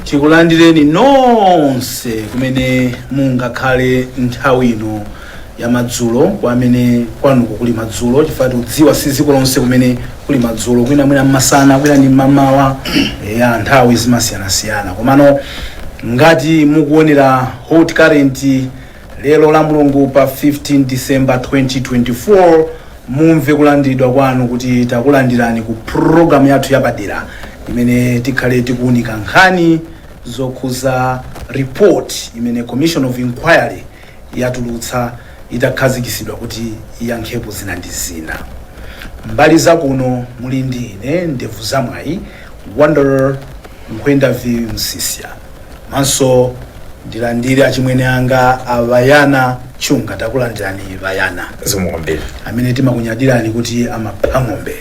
Tikulandireni nonse kumene mungakhale nthawi ino ya madzulo, kwa amene kwanuko kuli madzulo, chifukwa tikudziwa si dziko lonse kumene kuli madzulo, kwina mwina mmasana, kwina ndi mmamawa, ya nthawi zimasiyanasiyana. Komano ngati mukuonera Hot Current lero la Mulungu pa 15 December 2024, mumve kulandiridwa kwanu kuti takulandirani ku programu yathu yapadera imene tikhale tikuunika nkhani zokhuza report imene Commission of Inquiry yatulutsa itakhazikisidwa kuti iyankhepo zina ndi zina. Mbali zakuno muli ndi ine, ndevu zamwayi, Wonder Nkhwenda V Msisya. Manso ndilandire achimwene anga Avayana Chunga. Takulandirani, Vayana. Zikomo kwambiri. Amene timakunyadirani kuti amapha ng'ombe.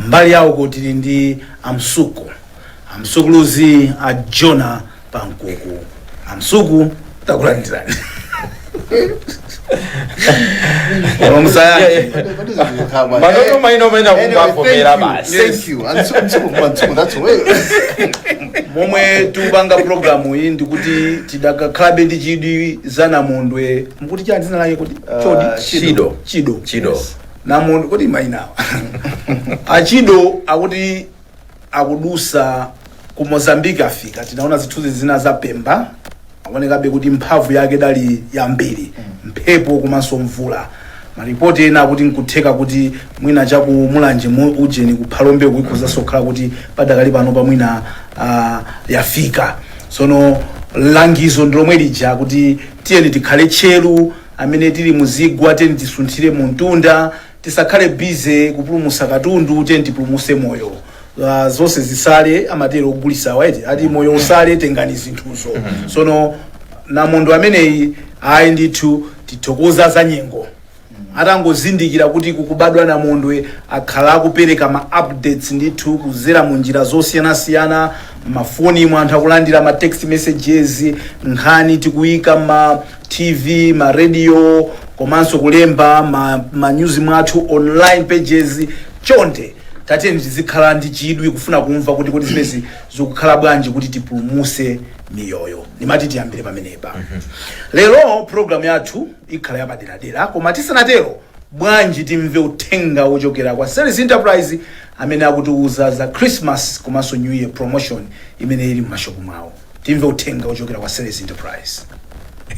Mbali yawo tili ndi Amsuku, Amsukuluzi, a Jona Pankuku. Amsuku, takulandirani. Musayankhe. Manono maina umene akungavomera basi. Thank you. Antsuku, that's the way. Momwe tikupanga programu iyi ndikuti tidakakhalabe ndi chidwi za namondwe, mukuti chani dzina lake kuti? Chodi? Chido. Chido. Chido. Yes. Namondwe kuti mayinawa achido akuti akudusa ku Mozambique, afika. Tinaona zithunzi zina za Pemba, akuonekabe kuti mphamvu yake dali yambiri, mphepo komanso mvula. Maripoti ena akuti nkutheka kuti mwina chaku Mulanje mu ujeni kuphalombe kuikhozanso kukhala kuti padakali pano pamwina yafika. Sono langizo ndi lomwe lija kuti tiyeni tikhale tcheru. Amene tili muzigwa, tiyeni tisunthire mu mtunda. Tisakhale busy kupulumusa katundu, tiyeni tipulumuse moyo. Zonse zisale, amatero ogulisa waiti ati moyo usale, tengani zinthuzo. Sono namondo ameneyi, ayi ndithu, tithokoza za nyengo atangozindikira kuti kukubadwa namondwe, akhala akupereka ma updates ndithu kuzera mu njira zosiyanasiyana. Mafoni mwa anthu akulandira ma text messages, nkhani tikuyika ma TV, ma radio, komanso kulemba ma news mwathu, online pages. Chonde tatiyeni tizikhala ndi chidwi kufuna kumva kuti kodi zimezi zikukhala bwanji kuti tipulumuse miyoyo. Ndimati tiyambire pamenepa. Lero program yathu ikhala yapaderadera, koma tisanatero, bwanji timve uthenga wochokera kwa Selly's Enterprise amene akutiuza za Christmas komanso New Year promotion imene ili m'mashopu mwawo. Timve uthenga wochokera kwa Selly's Enterprise.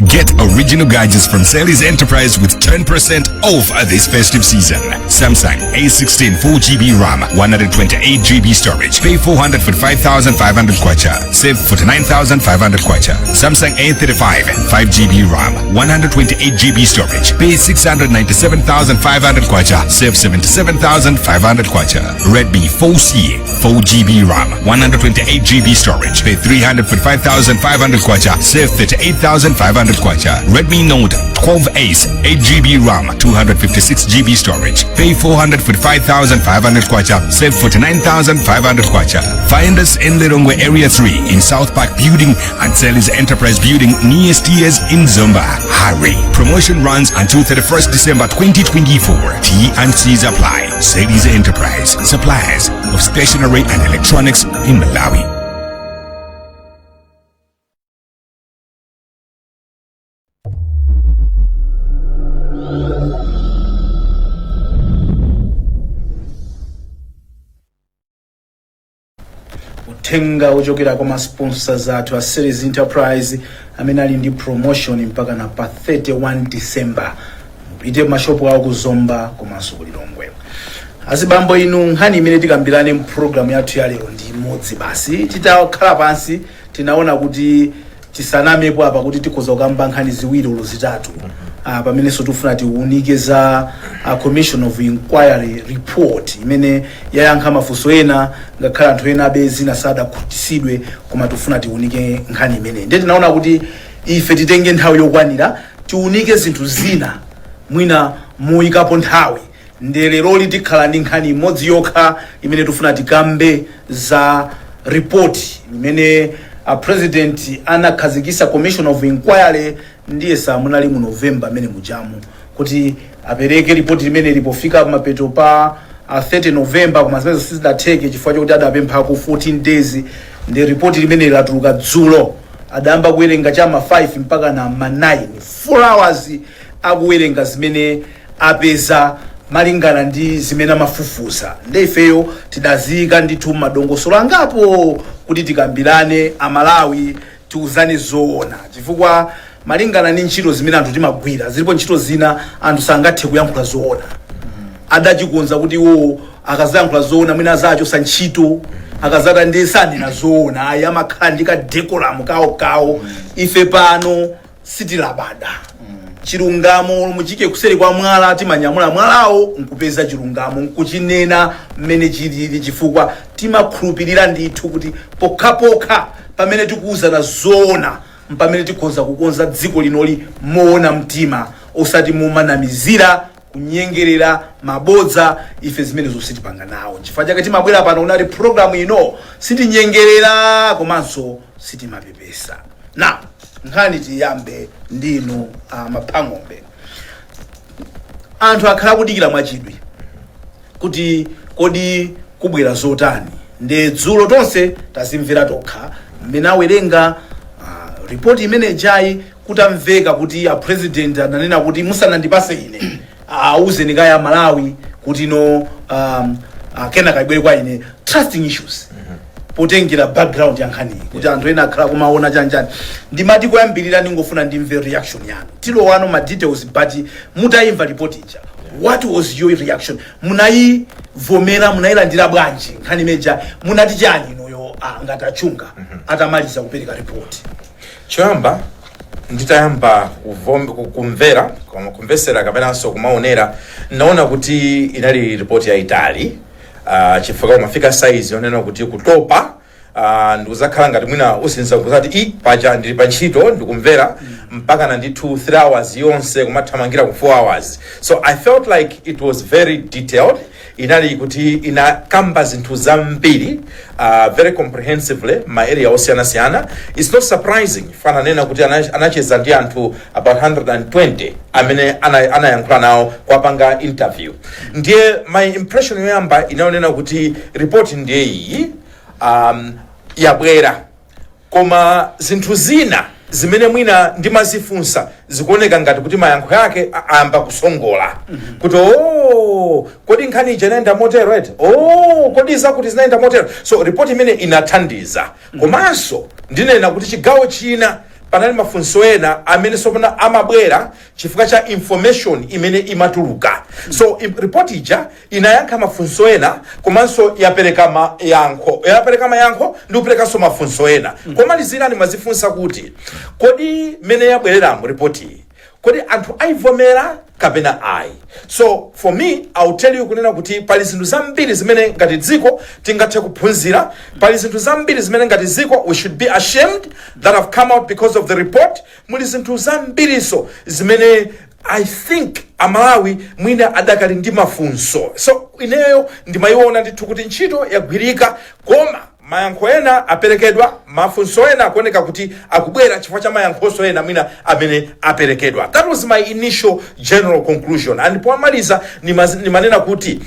Get original gadgets from Selly's Enterprise with 10% off this festive season. Samsung A16 4 GB RAM, 128 GB storage. Pay 445,500 kwacha. Save 49,500 kwacha. Samsung A35 5 GB RAM, 128 GB storage. Pay 697,500 kwacha. Save 77,500 kwacha. Redmi 4C 4 GB RAM, 128 GB storage. Pay 345,500 kwacha. Save 38,500 kwacha. Redmi Note 12 Ace 8 GB RAM, 256 GB storage. Pay 445,500 kwacha. Save 49,500 kwacha. Find us in Lilongwe Area 3 in South Park Building and Selly's Enterprise Building near Steers in Zomba. Hurry. Promotion runs until 31st December 2024. T and C's apply. Selly's Enterprise. Suppliers of stationery and electronics in Malawi. Uthenga wochokera kwa ma sponsors athu a Selly's Enterprise amene ali ndi promotion mpaka na pa 31 December. Mupite mashopu awo kuzomba komanso kulilongwe. Azibambo inu, nkhani imene tikambirane mpulogalamu yathu ya lero ndi imodzi basi. Titakhala pansi tinaona kuti tisanamepo apa kuti tikhoza kukamba nkhani ziwiri olo zitatu, pamenenso tifuna tiunike za Commission of Inquiry report imene yayankha mafunso ena, ngakhale anthu ena abe zina sadakhutisidwe, koma tifuna tiunike nkhani imeneyi. Ndiye tinaona kuti ife titenge nthawi yokwanira tiunike zinthu zina mwina muyikapo nthawi. Ndiye leroli tikhala ndi nkhani imodzi yokha imene tifuna tikambe za report imene a president anakhazikisa Commission of Inquiry, ndiye samunali mu November amene mujamu, kuti apereke ripoti limene lipofika mapeto pa 30 November, koma zimene sizidatheke chifukwa chokuti adapemphako 14 days. Ndi ripoti limene latuluka dzulo. Adayamba kuwerenga chama 5 mpaka na ma 9, 4 hours akuwerenga zimene apeza malingana ndi zimene amafufuza. Nde ifeyo tidaziyika ndithu madongosolo angapo kuti tikambirane, Amalawi tiuzane zoona, chifukwa malingana ndi ntchito zimene anthu timagwira, zilipo ntchito zina anthu sangathe kuyankhula zoona. Adachikonza kuti iwo akazayankhula zoona mwina azachosa ntchito, akazata ndi sanena zoona. Ayi, amakhala ndi ka decorum kawo kawo. Ife pano sitilabada chilungamo. Muchike kuseri kwa mwala, timanyamula mwalawo nkupeza chilungamo nkuchinena mmene chilili, chifukwa timakhulupirira ndithu kuti pokhapokha pamene tikuwuzana zoona mpamene tikhoza kukonza dziko linoli moona mtima, osati mumanamizira, kunyengerera, mabodza. Ife zimenezo sitipanga nawo. Chifukwa chake timabwera pano unati program ino sitinyengerera komanso sitimapepesa. Na nkhani tiyambe ndinu Maphang'ombe. Anthu akhala kudikira mwachidwi kuti kodi kubwera zotani? Ndi dzulo tonse tazimvera tokha mmene awerenga ripoti imene jayi, kutamveka kuti a president ananena kuti musanandipase ine, auzeni kaya Malawi kuti no kenaka ibwere kwa ine. Trusting issues potengera background ya nkhaniyi, kuti anthu ena akhala kumaona chanjani. Ndimati koyambirira ndingofuna ndimve reaction yanu. Tilowano ma details, but mutayimva report ija, what was your reaction? Munayivomera? Munayilandira bwanji nkhani imeja? Munati chani inuyo ngati Achunga atamaliza kupereka report? Choyamba, nditayamba kumvera koma kumvesera kapenanso kumaonera, naona kuti inali ripoti yayitali, chifukwa umafika size yonena kuti kutopa, ndikuzakhala ngati mwina usinza kuzati i paja ndili pa ntchito ndikumvera mpaka na ndithu 3 hours yonse kumathamangira ku 4 hours. So I felt like it was very detailed. Inali kuti inakamba zinthu zambiri very comprehensively, ma area osiyanasiyana. It's not surprising, fananena kuti anacheza ndi anthu about 120 amene anayankhula nawo kwapanga interview. Ndiye my impression yoyamba inayonena kuti report ndiye iyi yabwera, koma zinthu zina zimene mwina ndimazifunsa zikuoneka ngati kuti mayankho yake ayamba kusongola kuti, oh, kodi nkhani ija inayenda motero, right? Oh, kodi zakuti zinayenda motero? So report imene inathandiza. Komanso ndinena kuti chigawo china panali mafunso ena amene sopano amabwera chifukwa cha information imene imatuluka. So report ija inayankha mafunso ena, komanso yapereka mayankho, yapereka mayankho ndi kuperekanso mafunso ena. Komalizira ndimazifunsa kuti kodi mmene yabwereramo report iyi, kodi anthu ayivomera kapena ayi? So for me, I'll tell you kunena kuti pali zinthu zambiri zimene ngati dziko tingathe kuphunzira. Pali zinthu zambiri zimene ngati dziko we should be ashamed that have come out because of the report. Muli zinthu zambiriso zimene I think Amalawi mwina adakali ndi mafunso. So ineyo ndimayiona ndithu kuti ntchito yagwirika, koma mayankho ena aperekedwa, mafunso ena akuoneka kuti akubwera chifukwa cha mayankhonso ena mwina amene aperekedwa. That was my initial general conclusion. And pomaliza nimanena kuti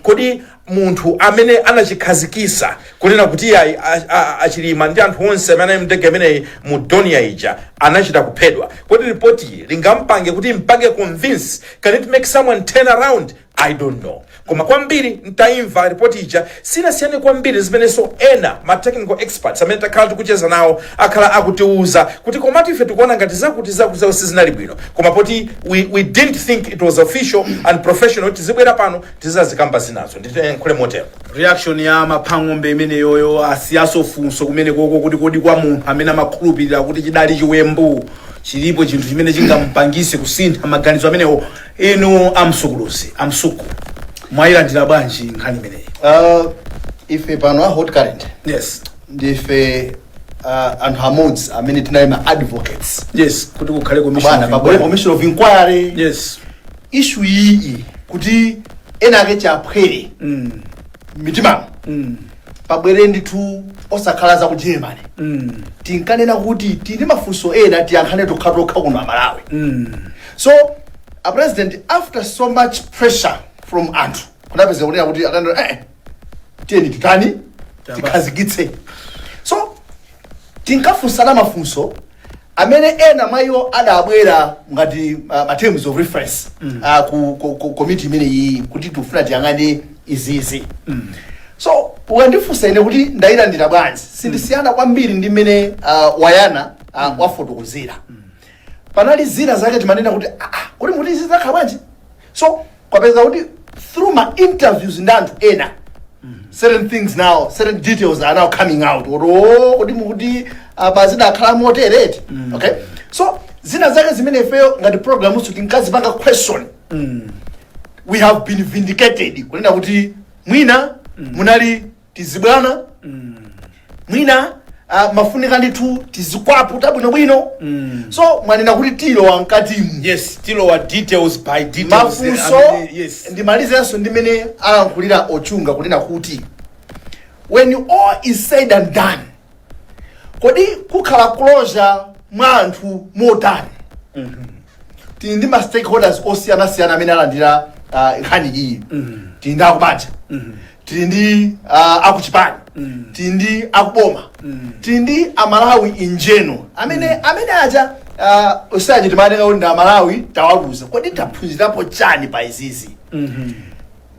kodi munthu amene anachikhazikisa kunena kuti iyayi, Achilima ndi anthu onse amene ali mndege imeneyi mu Dornier ija anachita kuphedwa, kodi ripoti iyi lingampange kuti mpange convince? Can it make someone turn around? I don't know. Koma kwambiri ntayimva ripoti ija, sinasiyane kwambiri zimenenso ena ma technical experts amene takhala tikucheza nawo akhala akutiuza kuti komatu ife tikuona ngati zakuti zakuti zakuti sizinali bwino, koma poti we didn't think it was official and professional, tizibwera pano tizazikamba zinazo. Nditenkhule motero. Reaction ya Maphang'ombe imeneyoyo. Asiyaso funso kumene koko kuti kodi kwa munthu amene amakhulupirira kuti chidali chiwembu, chilipo chinthu chimene chingampangise kusintha maganizo amenewo? Inu amsukuluzi, amsuku, mwayilandira bwanji nkhani imeneyi? Ife pano a Hot Current ndife anthu amodzi amene tinali ma advocates yes, kuti kukhale commission bwana of pabwere inquiry. Commission of inquiry. Issue iyi kuti ena ake chaphwere mitimamo, pabwere ndithu, osakhala za ku Germany. Tinkanena kuti tili mafunso ena tiyankhane tokhatokha kuno Amalawi. So a president, after so much pressure from anthu, kunapeza kunena kuti atando tiyeni titani, tikhazikitse. So Tinkafunsana mafunso amene ena mwa iwo adabwera ngati ma terms of reference ku committee imene iyi kuti tifuna tiyang'ane izizi. So ukandifunsa ine kuti ndayilandira bwanji, sindisiyana kwambiri ndi mmene wayana wafotokozera. Panali zina zake timanena kuti, ah, ah, kuti muti izi zakhala bwanji? So kwapeza kuti through ma interviews ndi anthu ena, certain things now, certain details are now coming out, kuti oh, kuti mukuti apa zidakhala motereti. Okay, so zina zake zimene ifeyo ngati program tinkazipanga question, we have been vindicated kunena kuti mwina munali tizibwana, mwina mafunika ndithu tizikwapu tabwinobwino. So mwanena kuti tilowa mkatimu. Yes, tilowa details by details. Mafunso Yes. Ndimalizenso ndimene alankhulira Ochunga kunena kuti when all is said and done, kodi kukhala closure mwa anthu motani? Tili ndi ma stakeholders osiyanasiyana amene alandira nkhani iyi. Tili ndi akubanja, tili ndi akuchipani, tili ndi akuboma, tili ndi Amalawi in general amene aja usaje timatenga kuti ndi Amalawi tawaluza. Kodi taphunzirapo chani pa izizi?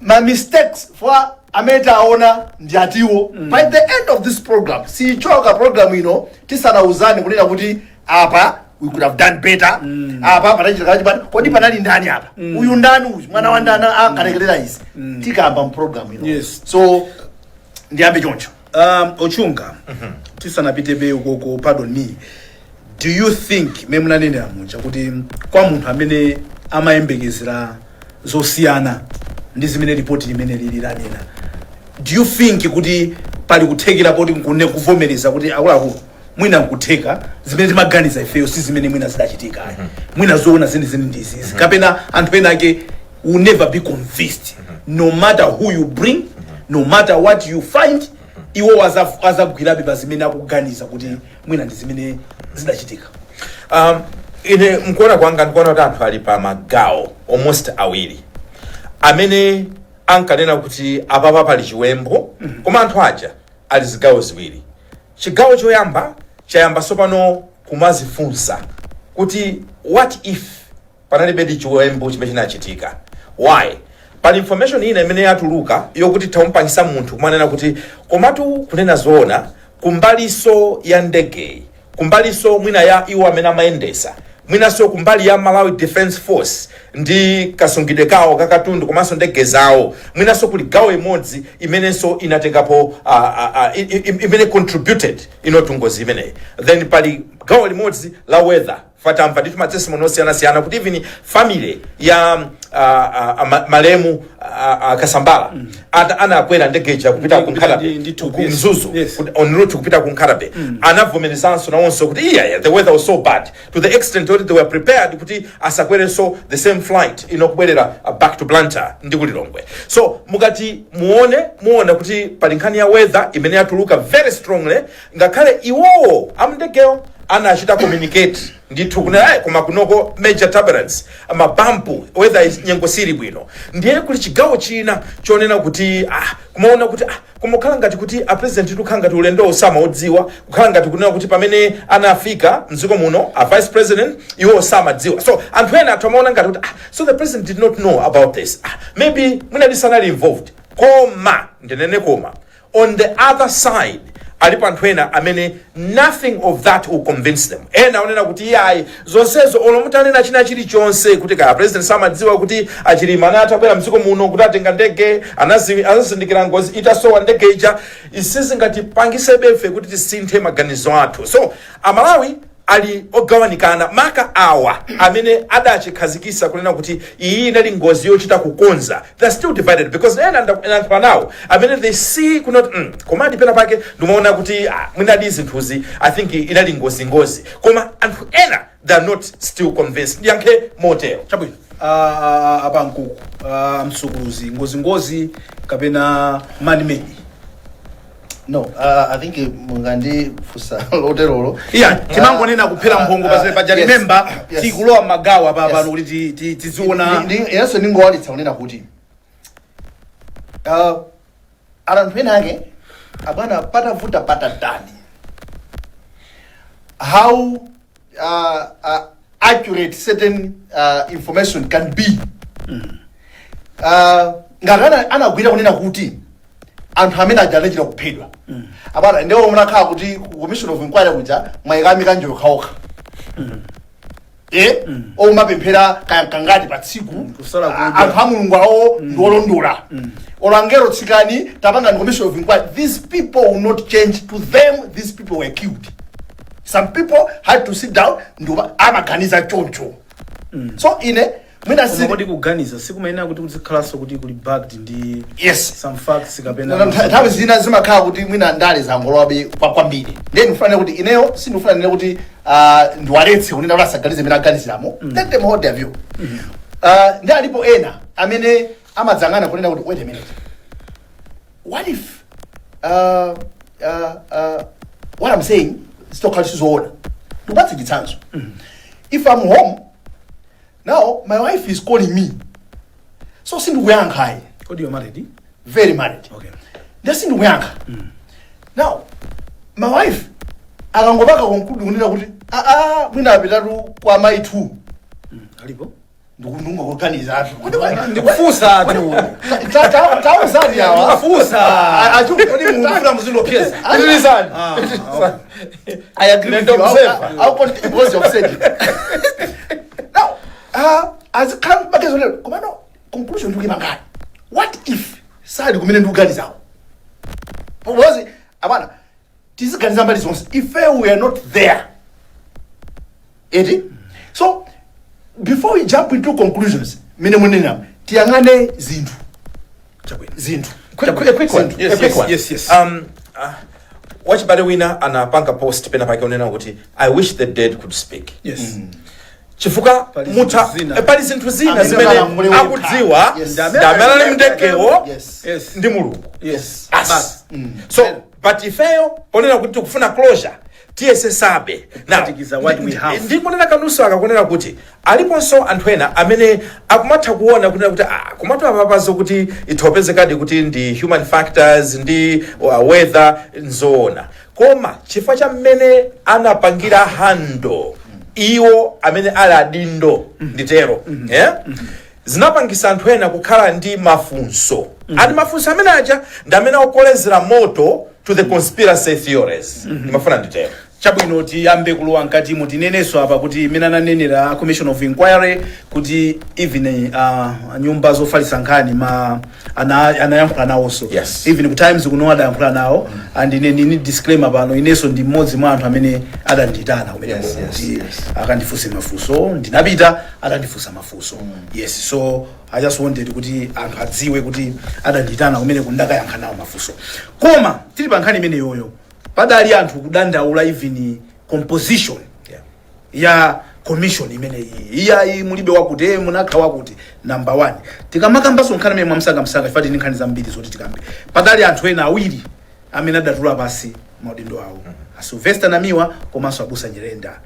Ma mistakes for amene taona ndi atiwo. By the end of this program, sichoka program ino tisanauzani kunena kuti apa we could have done better, apa panachitika chipani, kodi panali ndani apa, uyu ndani, uyu mwana wa ndani ankalekerera izi, tikamba mu program ino. So ndiyambe choncho. Ochunga, tisanapitebe ukoko, pardon me, do you think me munanenera muja kuti kwa munthu amene amayembekezera zosiyana ndi zimene ripoti limene lili lanena, do you think kuti pali kuthekera poti nkune kuvomereza kuti akuluakulu, mwina nkutheka zimene timaganiza ifeyo si zimene mwina zidachitika, mwina zoona zenizeni ndi izizi, kapena anthu ena ake will never be convinced no matter who you bring, no matter what you find, iwo azagwirabe pa zimene akuganiza kuti mwina ndi zimene zidachitika? Ine mkuona kwanga ndikuona kuti anthu ali pa magawo almost awiri amene ankanena kuti apapa pali chiwembu. Koma anthu aja ali zigawo ziwiri. Chigawo choyamba chayamba tsopano kumazifunsa kuti what if panalibe chiwembu chimene chinachitika? Why? Pali information ina imene yatuluka yokuti tamumpangisa munthu kumanena kuti komatu kunena zoona, kumbaliso ya ndegeyi, kumbaliso mwina ya iwo amene amayendesa, mwinanso kumbali ya Malawi Defense Force ndi kasungidwe kawo kakatundu komanso ndege zawo, mwinanso kuli gawo imodzi imenenso inatengapo imene contributed inotu ngozi imeneyi. Then pali gawo limodzi la weather. Fatamva ndithu ma testimony osiyanasiyana kuti even family ya malemu Kasambala anakwera ndegeja kupita ku Kupita Nkhata Bay, ndi ku yes. Mzuzu, en route kupita ku Nkhata Bay, anavomerezanso nawonso kuti yeah, the weather was so bad to the extent that they were prepared kuti asakwerenso the same flight inokubwerera back to Blantyre ndi kulilongwe. So mukati muone, muona kuti pali nkhani ya weather imene yatuluka very strongly, ngakhale iwowo amndegewo anachita communicate ndithu kuna, "Koma kunoko major turbulence, mabampu, weather is nyengo sili bwino." Ndiye kuli chigawo china chonena kuti kumaona kuti kumakhala ngati kuti a president tukhala ngati ulendo osamaodziwa, kukhala ngati kunena kuti pamene anafika mdziko muno a vice president iwo osamadziwa. So anthu ena athu amaona ngati kuti so the president did not know about this, maybe mwina sanali involved. Koma ndinene, koma on the other side alipo anthu ena amene nothing of that will convince them. Ena aonena kuti iyayi, zonsezo olo mutanena china chilichonse kuti kaya president samadziwa kuti achilima anatabwera mdziko muno kuti atenga ndege, anazindikira ngozi itasowa ndege ija, isizingatipangise ife kuti tisinthe maganizo athu. So Amalawi ali ogawanikana, maka awa amene adachikhazikisa kunena kuti iyi inali ngozi yochita kukonza. They're still divided because ena anthu anawo amene they see kunoti komadi pena pake ndimaona kuti mwinadi zinthuzi, I think inali ngozi ngozi, koma anthu ena they are not still convinced. Ndiyankhe motero. Chabwino. Apa Nkuku, Msukuluzi, ngozingozi kapena man made? No, I think mungandifunsa loterolo. Iya, timangonena kuphera mphongo pazere paja. Remember, tikulowa magawo apa pano kuti tiziona. Inenso ndingowalitsa kunena kuti anthu ena ake abwana patavuta patatani. How accurate certain information can be. Ngati anagwira kunena kuti anthu amene aja anachita kuphedwa, apana ndiwo munakhala kuti ku commission of inquiry kuja mwayikami kanjo okhaokha, omapemphera kangati pa tsiku. Kusala kudya. Anthu a Mulungu awo ndi olondola. Olangero tsikani tapanga ndi commission of inquiry, these people will not change. To them, these people were killed. Some people had to sit down ndikupa amaganiza choncho. So ine mwina Koma kodi kuganiza sikumayenera kuti kuzikhalanso kuti kuli backed ndi some facts kapena? Nthawi zina zimakhala kuti mwina ndale zangolowabe kwambiri. Ndiye ndikufanira kuti ineyo sindikufuna nene kuti ndiwaletse kunena kuti asaganize imene aganiziramo. Let them hold their view. Ndi alipo ena amene amadzangana kunena kuti, "Wait a minute, what if what I'm saying zitokhala sizoona?" Ndikupatse chitsanzo. If I'm home now, my wife is calling me, so sindikuyankhayi. Kodi you're married? Very married. Okay. Ndiye sindikuyankha. Now my wife akangopaka conclude kunena kuti, "Aa, mwina apitatu kwa mayi 2." Alipo? Ndikungokuganiza atu. Ndikufunsa tu. Tauzani awa. Ndikufunsa. Kodi mukufuna muzindopyeza? Pitirizani. Ah, okay. I agree with you. I'll continue because you've said it. Now, azikhala magezo lero, komano conclusion ndikuyipangani. What if sali kumene ndikuganizawo? Because abana tiziganiza mbali zonse. If we are not there. Eti? So, before we jump into conclusions, mene munena tiyang'ane zinthu. Chabwino. Zinthu. A quick one. Yes, A quick yes, one. yes. Wachibale wina anapanga post pena pake unena kuti, "I wish the dead could speak." Chifukwa Pali mutha zinthu zina. pali zinthu zina Amene zimene akalankhule wekha. akudziwa ndi amene ali mndegewo ndi Mulungu. Us. So but ifeyo ponena kuti tikufuna closure, tiyesesabe. Now, Kuphatikiza what we have. Ndikunena kanuso akakunena kuti aliponso anthu ena amene akumatha kuona kunena kuti komatu apapazo kuti ithopezekadi kuti ndi human factors ndi weather, nzoona, koma chifukwa cha mmene anapangira handle iwo amene ali adindo, nditero, yeah? Zinapangisa anthu ena kukhala ndi mafunso, ati mafunso amene aja ndi amene akukolezera moto to the conspiracy theories. Ndimafuna nditero. Chabwino, tiyambe kulowa mkatimo. Tinenenso apa kuti imene ananenera commission of inquiry kuti even nyumba zofalitsa nkhani ma anayankhula nawonso. Even ku Times kuno adayankhula nawo. And ine ndini disclaimer pano, inenso ndi mmodzi mwa anthu amene adandiyitana kumeneko kuti akandifunse mafunso. Ndinapita, adandifunsa mafunso. Yes, so I just wanted kuti anthu adziwe kuti adandiyitana kumeneko, ndakayankha nawo mafunso. Koma tili pa nkhani imeneyoyo, padali anthu kudandaula even composition ya commission imeneyi. Iyayi, mulibe wakuti, munakha wakuti. Number one, tikamakambanso nkhani imene mwamsangamsanga, ifati ndi nkhani zambiri zoti tikambe, padali anthu ena awiri amene adatula pasi maudindo awo, a Sylvester Namiwa komanso abusa Nyirenda.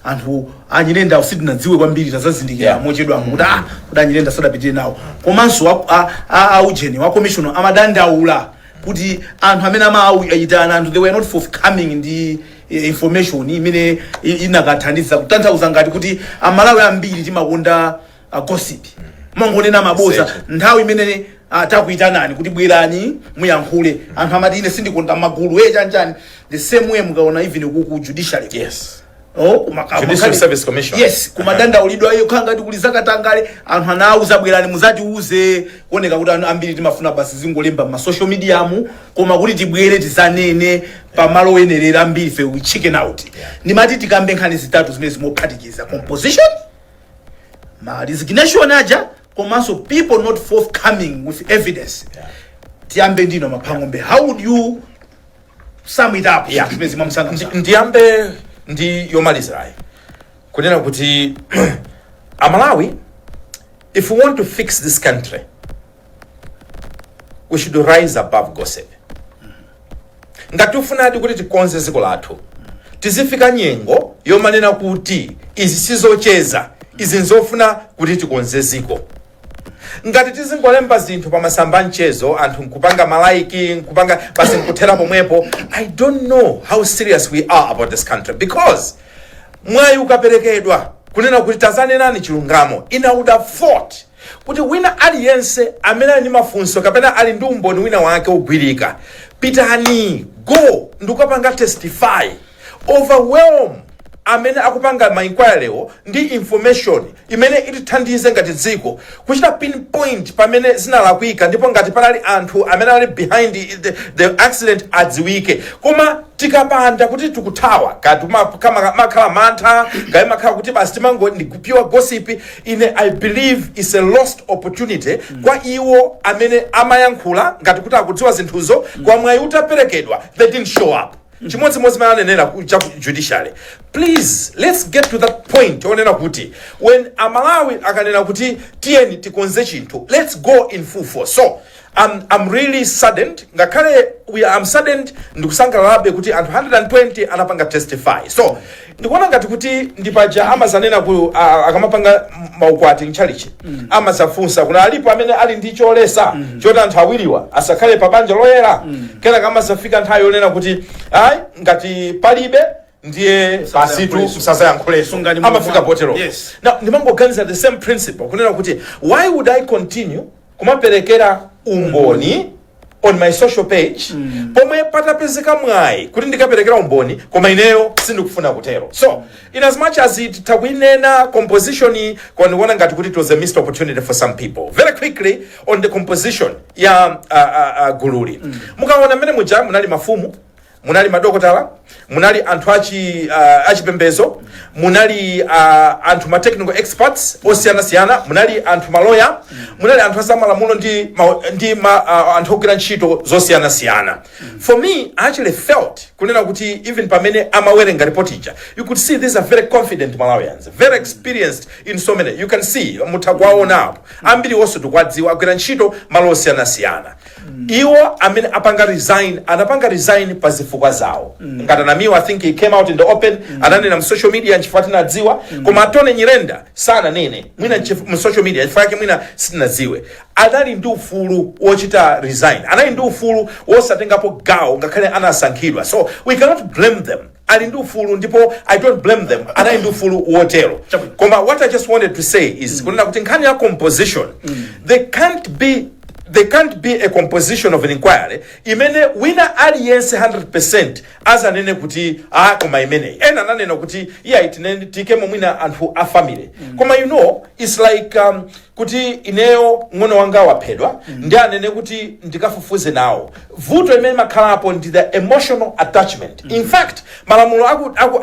Anthu a Nyirenda sitinadziwe kwambiri, tazazindikira mochedwamo kuti kuti a Nyirenda sadapitire nawo. Komanso aujeni wa commission amadandaula kuti anthu amene amawayitana anthu, they were not forthcoming ndi information imene inakathandiza kutanthauza ngati kuti Amalawi ambiri timakonda gossip, mangonena maboza. Research. Nthawi imene takuyitanani kuti bwerani muyankhule, anthu amati, "Ine sindikonda magulu," e chanchani. The same way mukaona even ku judiciary. Oh, Judicial Service Commission. Yes, kumadandaulidwa iyo khala ngati kuli zakatangale. Anthu anauza, "Bwerani muzatiuze." Kuoneka kuti anthu ambiri timafuna basi zingolemba ma social media mu, koma kuti tibwere tizanene pamalo oyenerera, ambiri fe we chicken out. Ndimati tikambe nkhani zitatu zimene zimophatikiza composition, ma resignation aja, komanso people not forthcoming with evidence. Tiyambe ndino Maphang'ombe, how would you sum it up zimene zimamsanga? Ndiyambe ndi yomalizirayi, kunena kuti Amalawi, if we want to fix this country, we should rise above gossip. Ngati tifunadi kuti tikonze dziko lathu, tizifika nyengo yomanena kuti izi sizocheza, izi nzofuna kuti tikonze dziko. Ngati tizingolemba zinthu pa masamba mchezo, anthu nkupanga ma like, nkupanga basi, nkuthera pomwepo, I don't know how serious we are about this country, because mwayi ukaperekedwa kunena kuti tazanenani chilungamo, ine would have thought kuti wina aliyense amene ali ndi mafunso kapena ali ndi umboni wina wake ogwirika, pitani, go ndikukapanga testify, overwhelm amene akupanga ma inquiry ndi information imene itithandize ngati dziko kuchita pinpoint pamene zinalakwika, ndipo ngati panali anthu amene ali behind the accident adziwike. Koma tikapanda kuti tikuthawa, kati makhala mantha, kati makhala kuti basi timango ndi pure gossip, ine I believe is a lost opportunity kwa iwo amene amayankhula ngati kuti akudziwa zinthuzo. Kwa mwayi utaperekedwa, they didn't show up. Chimodzimodzi mene anenera cha ku judiciary. Please, let's get to that point onena kuti when Amalawi akanena kuti tiyeni tikonze chinthu, let's go in full force. So I'm really saddened. Ngakhale I'm saddened, ndikusangalalabe kuti anthu 120 anapanga testify. So ndikuona ngati kuti ndipaja amazanena ku akamapanga maukwati mchalichi, amazafunsa kuna alipo amene ali ndi cholesa choti anthu awiriwa asakhale pa banja loyera. Kenaka amazafika nthawi yonena kuti ayi, ngati palibe ndiye basitu, msazayankhulenso. Sungani Amafika mulungu. potero. Now ndimangoganiza the same principle kunena kuti why would I continue kumaperekera umboni on my social page pomwe patapezeka mwayi kuti ndikaperekera umboni, koma ineyo sindikufuna kutero? So in as much as it takuinena composition, koma ndikuona ngati kuti it was a missed opportunity for some people. Very quickly on the composition ya gululi, mukaona mmene muja munali mafumu, munali madokotala, munali anthu achipembezo, munali anthu ma technical experts osiyanasiyana, munali anthu maloya, munali anthu azamalamulo ndi anthu ogwira ntchito zosiyanasiyana. For me, I actually felt kunena kuti even pamene amawerenga report ija, you could see these are very confident Malawians, very experienced in so many. You can see, mutha kuwaona apo, ambiri onse tikuwadziwa, agwira ntchito malo osiyanasiyana. Iwo amene apanga resign, anapanga resign pa zifukwa zawo. Ngati Anamiwa, I think he came out in the open, ananena mu social media, nchifukwa tinadziwa. Koma Atone Nyirenda sananene mwina mu social media, nchifukwa yake mwina sitinadziwe. Anali ndi ufulu wochita resign, anali ndi ufulu wosatengapo gawo ngakhale anasankhidwa. So we cannot blame them. Ali ndi ufulu, ndipo I don't blame them, anali ndi ufulu wotero. Koma what I just wanted to say is kunena kuti nkhani ya composition, there can't be a composition of an inquiry imene wina aliyense 100% azanene kuti ah, koma imeneyi. Ena ananena kuti iya, itinene tikemo mwina anthu a family. Koma you know, it's like kuti ineyo ng'ono wanga waphedwa, ndi anene kuti ndikafufuze nawo. Vuto imene makhalapo ndi the emotional attachment. In fact, malamulo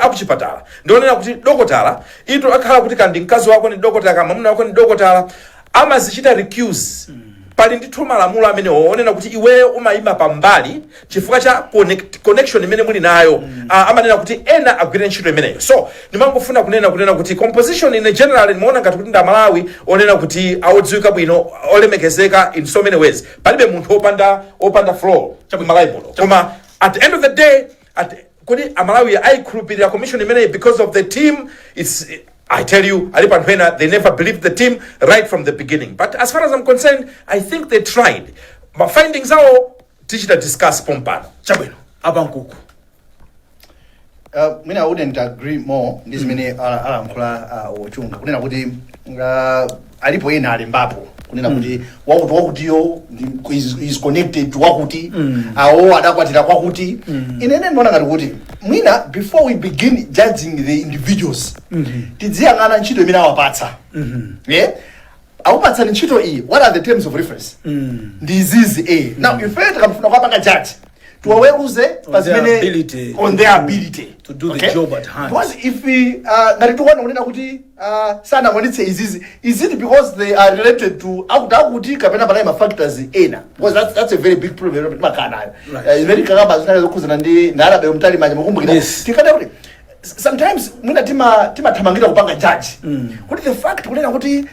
akuchipatala ndionena kuti dokotala ito akhala kuti kandi mkazi wako ni dokotala, kama mwamuna wako ni dokotala, amazichita recuse. Pali ndithu malamulo amenewo onena kuti iweyo umayima pambali chifukwa cha connection imene muli nayo. Amanena kuti ena agwire ntchito imeneyo. So ndimangofuna kunena kuti composition in general, ndimaona ngati kuti ndamalawi onena kuti awodziwika bwino, olemekezeka in so many ways. Palibe munthu opanda flaw m'Malawi muno. Koma at the end of the day, kuti Amalawi ayikhulupirira commission imeneyi because of the team, it's, I tell you, alipo anthu ena, they never believed the team right from the beginning. But as far as I'm concerned, I think they tried. Ma findings awo tichita discuss pompano. Chabwino, apa nkuku. Mwina I wouldn't agree more ndi zimene alankhula Ochunga, kunena kuti alipo ena alembapo kunena kuti wakuti wakutiyo is connected to wakuti, awo adakwatira kwakuti. Ine ndimaona ngati kuti mwina before we begin judging the individuals, tidziyang'ana ntchito imene awapatsa. Yeah? Akupatsani ntchito iyi, what are the terms of reference? Ndi izizi. Now ife tikamfuna kuwapanga judge, tiwaweruze pa On their zimene ability on their ability to do the job at hand. Because if we, ngati tikuona kunena kuti sanakwanitse izizi, is it because they are related to akuti akuti, kapena panali ma factors ena? Because that's a very big problem imene timakhala nayo. Imene tikakamba zinali zokhuzana ndi ndalabe mtali manja, mukumbukira? Yes. Tikada kuti sometimes mwina timathamangira kupanga judge kuti the fact kunena kuti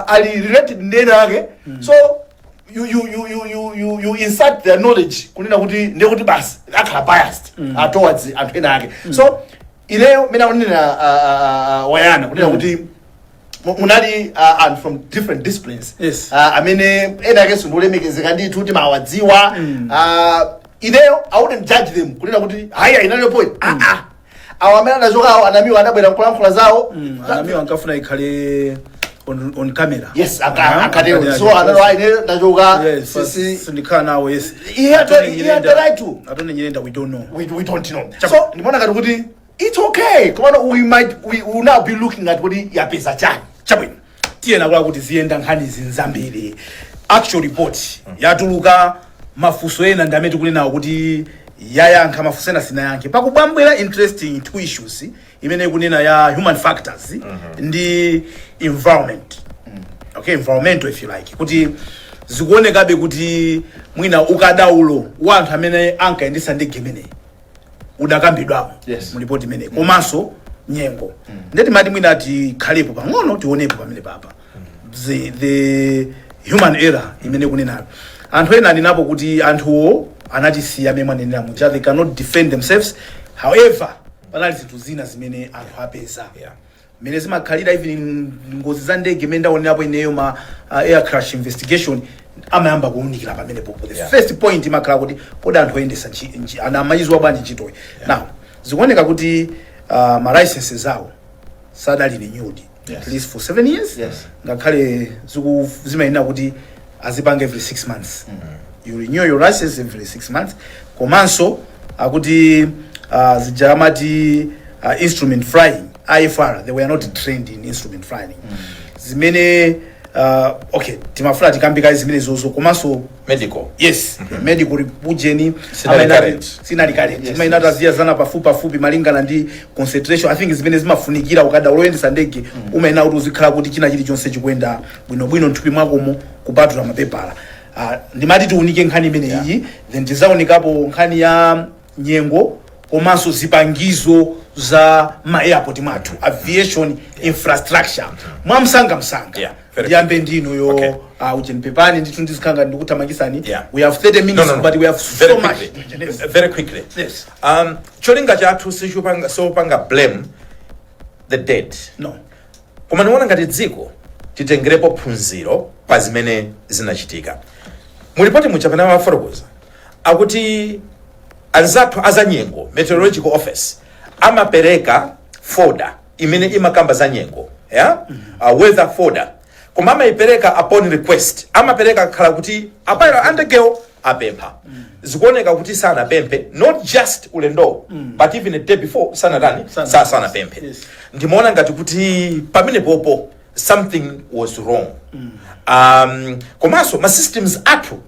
ali related ndi ena ake, so you insert their knowledge kunena kuti ndiye kuti basi akhala biased towards anthu ena ake. So ineyo mene akunena wayana kunena kuti Munali and from different disciplines amene ena akenso ndiolemekezeka ndithu, timawadziwa. Ineyo I wouldn't judge them kunena kuti haya inaliyo point. Ah ah, awo amene anachokawo, anamiwa anabwera nkulankhula zawo. Anamiwa ankafuna ikhale on camera. Yes, akatero. So analo, "Ayi, ineyo ndachoka." Sindikhala nawo, yes. He had the right to. Attorney Nyirenda, we don't know. We don't know. So ndimaona ngati kuti it's okay, komano we will now be looking at kuti yapeza chani. Chabwino, tiyena kula kuti ziyenda nkhani zinzambiri. Actual report yatuluka, mafunso ena ndi amene tikunenawo kuti yayankha, mafunso ena sinayankhe. Pakubwambwera interesting two issues imene ikunena ya human factors ndi environment, okay, environmental if you like, kuti zikuonekabe kuti mwina ukadaulo wa anthu amene ankayendesa ndege imeneyi udakambidwamo mu ripoti imeneyi, komanso nyengo. Ndeti mati mwina tikhalepo pang'ono, tionepo pamene papa the human error imene kunenayo. Anthu ena aninapo kuti anthuwo anatisiya amene mwanenera muja, they cannot defend themselves. However, panali zinthu zina zimene anthu apeza mmene zimakhalira, even ngozi za ndege imene ndaonerapo ineyo, ma air crash investigation amayamba kuwunikira pamene popo. The first point imakhala kuti kodi anthu oyendesa ana amayiziwa bwanji ntchitoyi? Now zikuoneka kuti ma licenses awo sadali renewed at least for 7 years, ngakhale zimayenera kuti azipanga every 6 months, you renew your license every 6 months. Komanso akuti zija amati instrument flying, IFR, they were not trained in instrument flying. Zimene okay, timafuna tikambika zimene zozo, komanso medical. Yes, medical ujeni. Sinali current. Sinali current. Imayenera taziyazana pafupi pafupi malingana ndi concentration. I think zimene zimafunikira ukada uloyendesa ndege, umayenera kuti uzikhala kuti china chilichonse chikuyenda bwinobwino mthupi mwakomo, kupatula mapepala. Ndimati tiunike nkhani imene iyi, then tizaonekapo nkhani ya nyengo komanso zipangizo za ma airport mwathu, aviation infrastructure, mwamsangamsanga. Yeah, very. Ndiyambe ndinuyo. Ujeni, pepani ndithu, ndizikhala ndikuthamangisani. Yeah. We have 30 minutes, No. but we have Very so much. quickly. Very quickly. Yes. Cholinga chathu sichopanga sopanga blame the dead, No. koma ndiona ngati dziko titengerepo phunziro pa zimene zinachitika. Mulipoti muja pamene amafotokoza akuti anzathu azanyengo, meteorological office, amapereka folder imene imakamba za nyengo, yeah? Weather folder, koma amayipereka upon request, amapereka khala kuti a pilot andegewo apempha. Zikuoneka kuti sanapemphe, not just ulendo, but even a day before sanatani, sanapemphe. Ndimaona ngati kuti pamene popo something was wrong. Komanso ma systems athu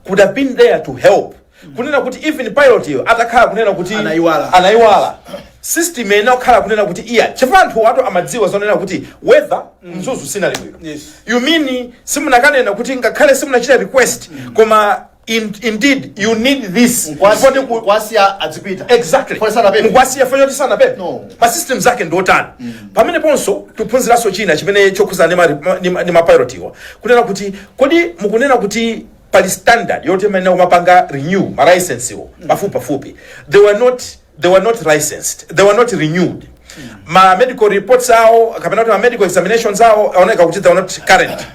could have been there to help, kunena kuti even pilot iyo atakhala kunena kuti Anayiwala. Anayiwala, system ena kukhala kunena kuti iya, chifukwa anthu atu amadziwa zonena kuti weather Mzuzu sinali bwino. You mean simunakanena kuti ngakhale simunachita request, koma indeed you need this? Nkwasiya adzipita. Exactly. Fole sanapemphe. Mukwasiya fo choti sanapemphe. No. Ma systems ake ndiotani? Pamene ponso tiphunziranso china chimene chokhuzana ndi mapilot iwa, kunena kuti kodi mukunena kuti pali standard yoti imene kumapanga renew ma license iwo pafupi pafupi. They were not licensed, they were not renewed. Ma medical reports awo kapena kuti ma medical examinations awo aoneka kuti they were not current.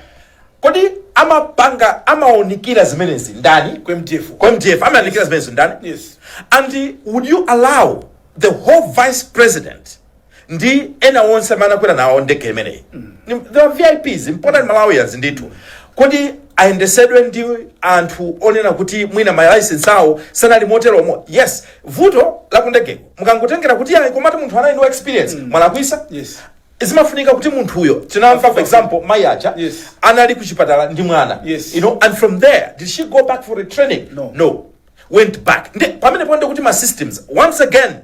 Kodi amapanga, amaonikira zimenezi ndani? Ku MDF. Ku MDF amaonikira zimenezi ndani? Yes. And would you allow the whole vice president ndi ena onse amene anakwera nawo ndege imeneyi? They are VIPs, important Malawians ndithu. Kodi ayendesedwe ndi anthu onena kuti mwina ma license awo sanali moteromo? Yes, vuto la kundegeko mukangotengera kuti ayi, komati munthu anali ndi experience, mwalakwisa. Zimafunika kuti munthuyo, tinamva for example mayi aja anali kuchipatala ndi mwana, and from there did she go back for a training? No. No, went back. Nde pamene ponde kuti ma systems, once again,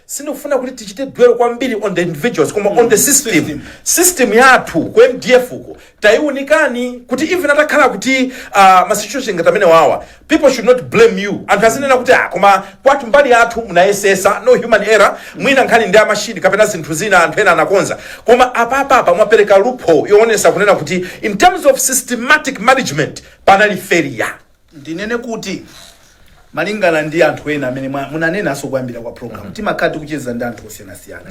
sindikufuna kuti tichite dwell kwambiri on the individuals, koma on the system. System. System yathu ku MDF uko tayiunikani, kuti even atakhala kuti ma situation ngati amene wawa, people should not blame you. Anthu azinena kuti ah, koma kwathu mbali yathu munayesesa, no human error, mwina nkhani ndi amashini kapena zinthu zina anthu ena anakonza, koma apapapa mwapereka loophole yoonesa kunena kuti in terms of systematic management panali failure. Ndinene kuti Malingana ndi anthu ena amene munanenanso kuyambira kwa program, timakhala tikucheza ndi anthu osiyanasiyana.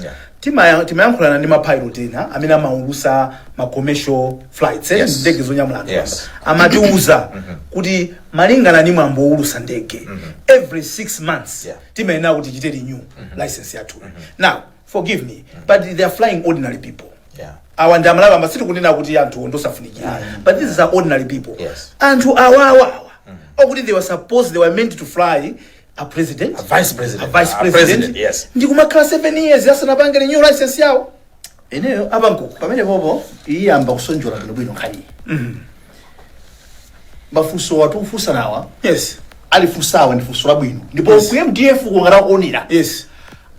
Timayankhulana ndi mapilot ena amene amaulusa ma commercial flights, ndege zonyamula anthu. Amatiuza kuti malingana ndi mwambo woulusa ndege, every 6 months timayenera kuti tichite renew license yathu. Now, forgive me, but they are flying ordinary people. Awa ndi Amalawi amba, sitikunena kuti anthu ndosafunikira, but these are ordinary people. Anthu awawa okuti they were meant to fly a president, A vice president. a vice A president, president, yes. ndikumakhala 7 years asanapange renew license yawo. Ineyo Abankuku. Pamene popo iyamba kusonjola bwinobwino nkhani. Mafunso watufunsa nawa, alifunsawa ndi funso labwino, ndipo ku MDF kungatakuonera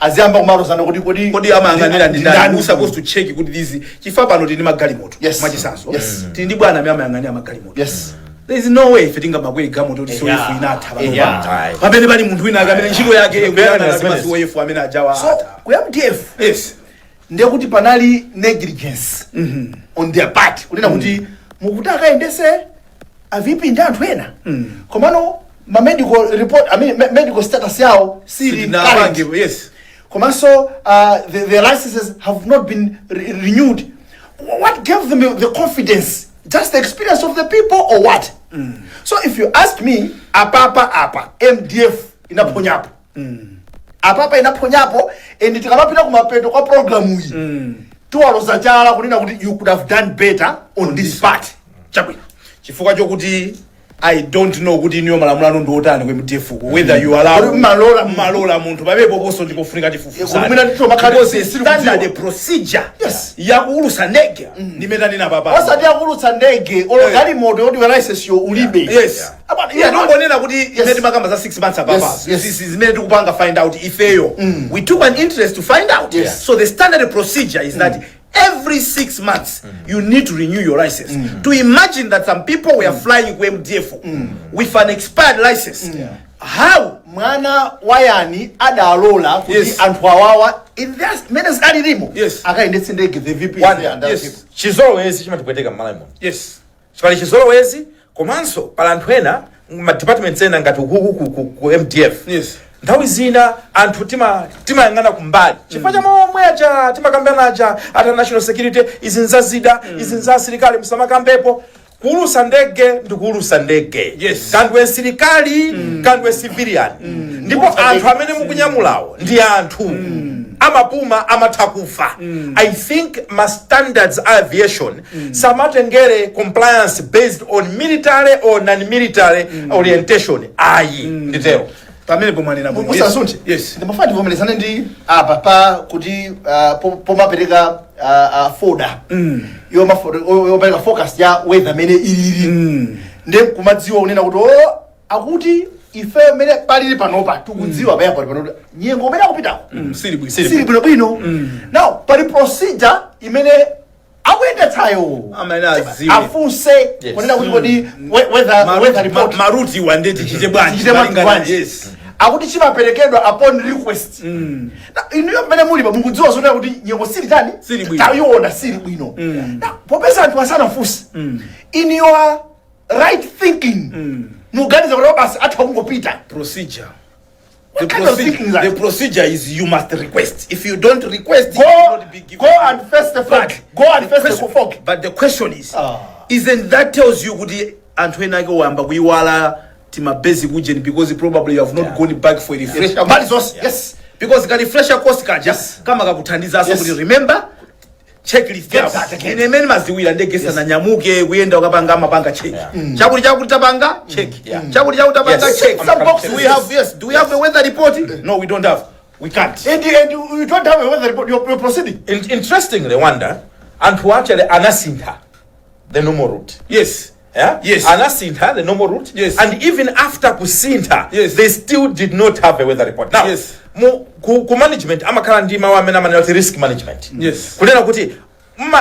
aziyamba kumalozana kuti kodi Kodi amayang'anira ndi ndani? Who supposed to check kuti these, chifukwa pano tili ndi magalimoto, mwachisanso, tili ndi bwana amene amayang'anira magalimoto. There is no way ife tingamakwere galimoto kuti COF inatha pano. Ayi. Pamene pali munthu wina amene ntchito yake Kuyang'anira kuyang'ana zimenezi. ma COF amene ajawa So atha. ku MDF ndiye kuti panali negligence on their part, kunena kuti mukuti akayendese a VP ndi anthu ena, komano ma medical report, I mean, medical status yawo sili Sitinapange, current. Komanso the licenses have not been renewed. What gave them the confidence? Just the experience of the people or what? So if you ask me, apapa apa MDF inaphonyapo, apapa inaphonyapo, and tikamapita kumapeto kwa programu iyi tiwaloza chala kunena kuti you could have done better on this part. Chabwino, chifukwa chokuti I don't know kuti iniyo malamulo anu ndi otani ku MDF ku, whether you allow Kuti mmalola mmalola munthu papepo ponso ndipofunika Kuti mwina ndithu makhali tifufuza sili standard kudziwa. procedure yakuulusa ndege ndimene tanena papa. Osati yakuulutsa ndege, olo galimoto yoti license yo ulibe. Yeah, ndongonena kuti imene timakamba za 6 months apapa, zimene tikupanga find out ifeyo, we took an interest to find out. So the standard procedure is that every 6 months you need to renew your license. To imagine that some people were flying ku MDF with an expired license, how? Mwana wayani adalola kuti anthu awawa in their mene alilimo akayendetse ndege, the VP One, and other people? Chizolowezi chimatipweteka m'Malawi muno. Pali chizolowezi, komanso pali anthu ena ma departments ena ngati ukuku ku MDF. Nthawi zina anthu timayang'ana kumbali chifukwa cha momwe aja timakambana aja ata national security, izi nzazida, izi nza asilikali, musamakambepo. Kuulusa ndege ndi kuulusa ndege, kandwe msilikali, kandwe civilian, ndipo anthu amene mukunyamulawo ndi anthu amapuma, amatha kufa. I think ma standards a aviation samatengere compliance based on military or non-military orientation, ayi, nditero. Pamene pomwanena bwino. Musasunthe. Ndimafuna ndivomerezane ndi apa pa kuti pomapereka folder yomapereka focus ya weather mene ilili, ndiye kumadziwa kunena kuti o akuti ife mene palili panopa tikudziwa pa airport pano kuti nyengo umene akupitako sili bwino. Sili bwinobwino. Now pali procedure imene akuyendetsayo Amene adziwe. afunse kunena kuti kodi weather report Ma route wande tichite bwanji? Tichite bwanji? Akuti chimaperekedwa upon request. Na inuyo mmene mulipa mukudziwa zonena kuti nyengo sili tani? Sili bwino. Tayiona sili bwino. Na popeza anthu asanafunse, in your right thinking muganiza kuti basi atha kungopita. Procedure. What kind of thinking is that? The procedure is you must request. If you don't request, it Go, will not be given. go and face the fog. Go and face the fog. But the question is, Ah. isn't that tells you kuti anthu ena ake wayamba kuiwala tima basic ujeni because probably you have not gone back for a refresher? Mbali zonse, yes. Because ka refresher course kaja kama kakuthandizaso kuti remember checklist Get yako. that again. Ine imene maziwira ndege sananyamuke kuyenda ukapanga amapanga check, chakuti chakuti tapanga check, chakuti chakuti tapanga check. Some boxes. Do we have, yes, do we have a weather report? No, we don't have, we can't. And you don't have a weather report, you're proceeding. Interestingly, wanda anthu actually anasintha the normal route. Yeah? Yes. Anasintha the normal route. And even after kusintha, they still did not have a weather report. Now, ku management amakhala ndi mawu amene amanena kuti risk management. Kunena kuti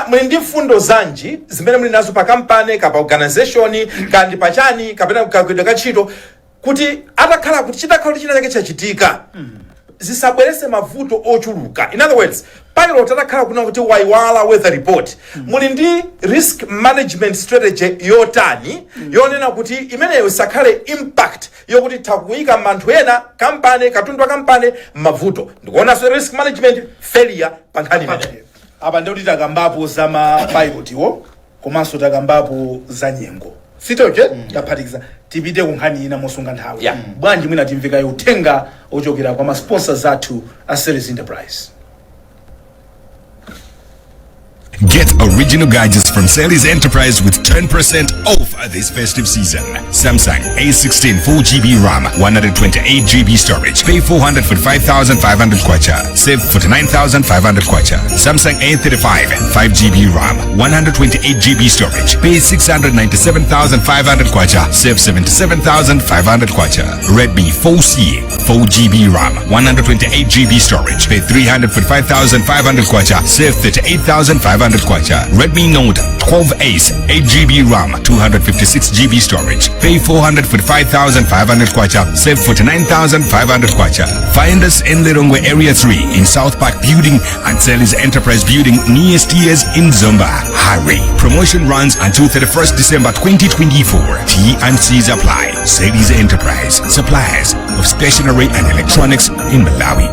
muli ndi mfundo zanji zimene muli nazo pa kampani kapa organization kandi pachani kapena kagwidwe ka ntchito kuti atakhala kuti chitakhala kuti china chake chachitika. zisabwerese mavuto ochuluka. In other words, pilot atakhala kuna kuti waiwala weather report, muli ndi risk management strategy yotani yonena kuti imeneyo isakhale impact yokuti takuyika anthu ena, kampani, katundu wa kampani mavuto? Ndikuonanso risk management failure pa nkhani imeneyo. Apa ndikuti takambapo za ma pilotiwo, komanso takambapo za nyengo, sitoche taphatikiza. Tipite ku nkhani ina mosunga nthawi. Bwanji mwina timvekayo uthenga ochokera kwa ma sponsors athu a Selly's Enterprise. Get original gadgets from Selly's Enterprise with 10% off this festive season. Samsung A16 4GB RAM, 128GB storage. Pay 445,500 kwacha. Save 49,500 kwacha. Samsung A35 5GB RAM, 128GB storage. Pay 697,500 kwacha. Save 77,500 kwacha. Redmi 4C 4GB RAM, 128GB storage. Pay 345,500 kwacha. Save 38,500 kwacha. Redmi Note 12 Ace 8GB RAM, 256GB storage. Pay 445,500 kwacha. Save 49,500 kwacha. Find us in Lilongwe Area 3 in South Park Building and Selly's Enterprise Building near Steers in Zomba. Hurry. Promotion runs until 31st December 2024. T and C's apply. Selly's Enterprise, suppliers of stationery and electronics in Malawi.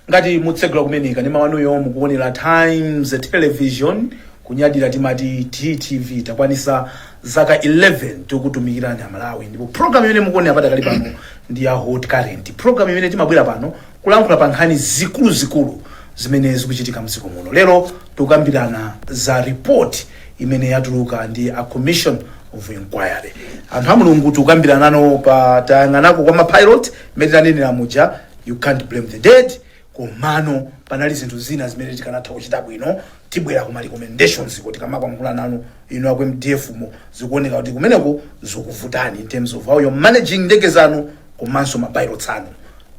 Ngati mutsegula kumenika ndi mawanuyo, mukuonera Times Television, kunyadira timati TTV. Takwanisa zaka 11 tikutumikirani Amalawi, ndipo program imene mukuonera padakali pano ndi ya Hot Current, program imene timabwera pano kulankhula pa nkhani zikuluzikulu zimene zikuchitika mdziko muno. Lero tikukambirana za report imene yatuluka ndi a Commission of Inquiry. Anthu a Mulungu, tikukambirana nano pa tayang'anako kwa mapilot imene tanenera muja, you can't blame the dead, komano panali zinthu zina zimene tikanatha kuchita bwino. Tibwera kuma recommendations kuti kamakwangula nanu inu aku MDF mo, zikuoneka kuti kumeneko zikuvutani in terms of how you're managing ndege zanu komanso mapilots anu.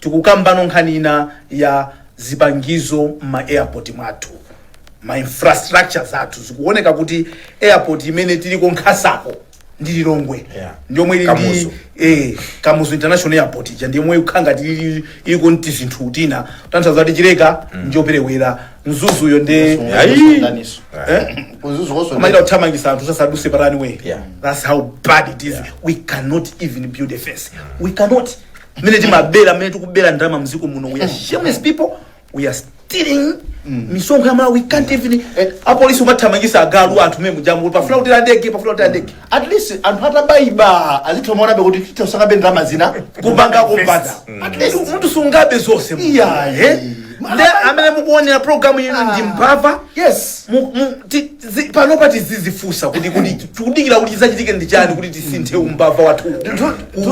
Tikukambano nkhani ina ya zipangizo ma airport mwathu, ma infrastructure zathu. Zikuoneka kuti airport imene tiliko nkhasako ndi Lilongwe, ndiyomwe ili ndi Kamuzu. Kamuzu International Airport ija ndiyomwe ikukhala ngati iliko nti zinthu tina, tanthauza kuti Chileka njoperewera, Mzuzuyo ndi Ayi. Ndaniso. Eh? Kuzuzu. Amaita kuthamangisa anthu sasaduse pa runway. That's how bad it is. We cannot even build a fence. We cannot. Mmene timabera, mmene tikubera ndalama mdziko muno, we are shameless people. We are stealing misonkho ya Malawi. We can't even, apolisi umathamangisa agalu anthu mmene mujamu pafuna kutera ndege, pafuna kutera ndege. At least anthu atabayiba azithomaonabe kuti titosakabe ndalama zina kupanga kumpatsa. At least. Munthu sungabe zonse. Iya, Eh? Nde amene mukuonera programu ino ndi mbava. Panopa tizizifunsa kuti tikudikira kuti chizachitike ndi chani kuti tisinthe umbava wathu.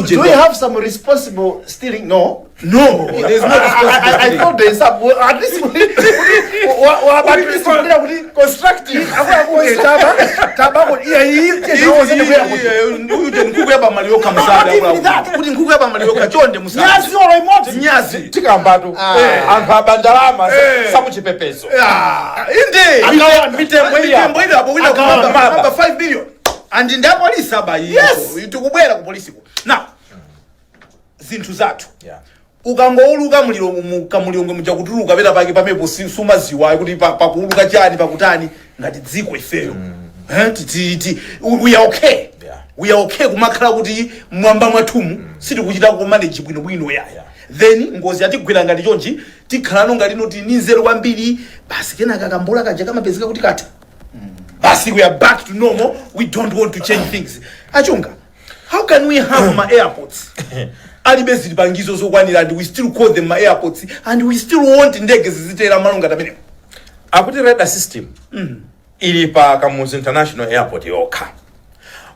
Do we have some responsible stealing? No. No, there's no I responsibility. thought there is some. Well, at least at least kunena kuti Constructive. akuluakulu taba taba kuti iya iyi Uyu nkhuku ya pamali yokha Not even that. musada kuti nkhuku ya pamali yokha chonde musada. Nyazi olo imodzi. Nyazi. Tikambatu anthu abandalama sakuchipepezo. Ah, inde. Akawana. Mitembo mitembo ile apo wina Akawana. kumaba kumaba 5 billion and ndi apolisi aba. Yes. Tikubwera ku polisiko. Now zinthu zathu, ukangouluka muliro kamulilongwe muja kutuluka pena pake pamepo sumaziwa kuti pakuuluka chani, pakutani. Ngati dziko ifeyo, eh, we are okay. We are okay kumakhala kuti mwamba mwathumu sitikuchita kumanage bwinobwino yaya. Then ngozi yatigwera ngati chonchi, tikhalano ngati noti ni nzeru kwambiri basi, kenaka kambola kaja kamapezeka kuti katha basi, we are back to normal. We don't want to change things. Achunga, how can we have ma airports alibe zipangizo zokwanira and we still call them ma airports and we still want ndege zizitera malo ngati amenewo? Akuti radar system ili pa Kamuzu International Airport yokha,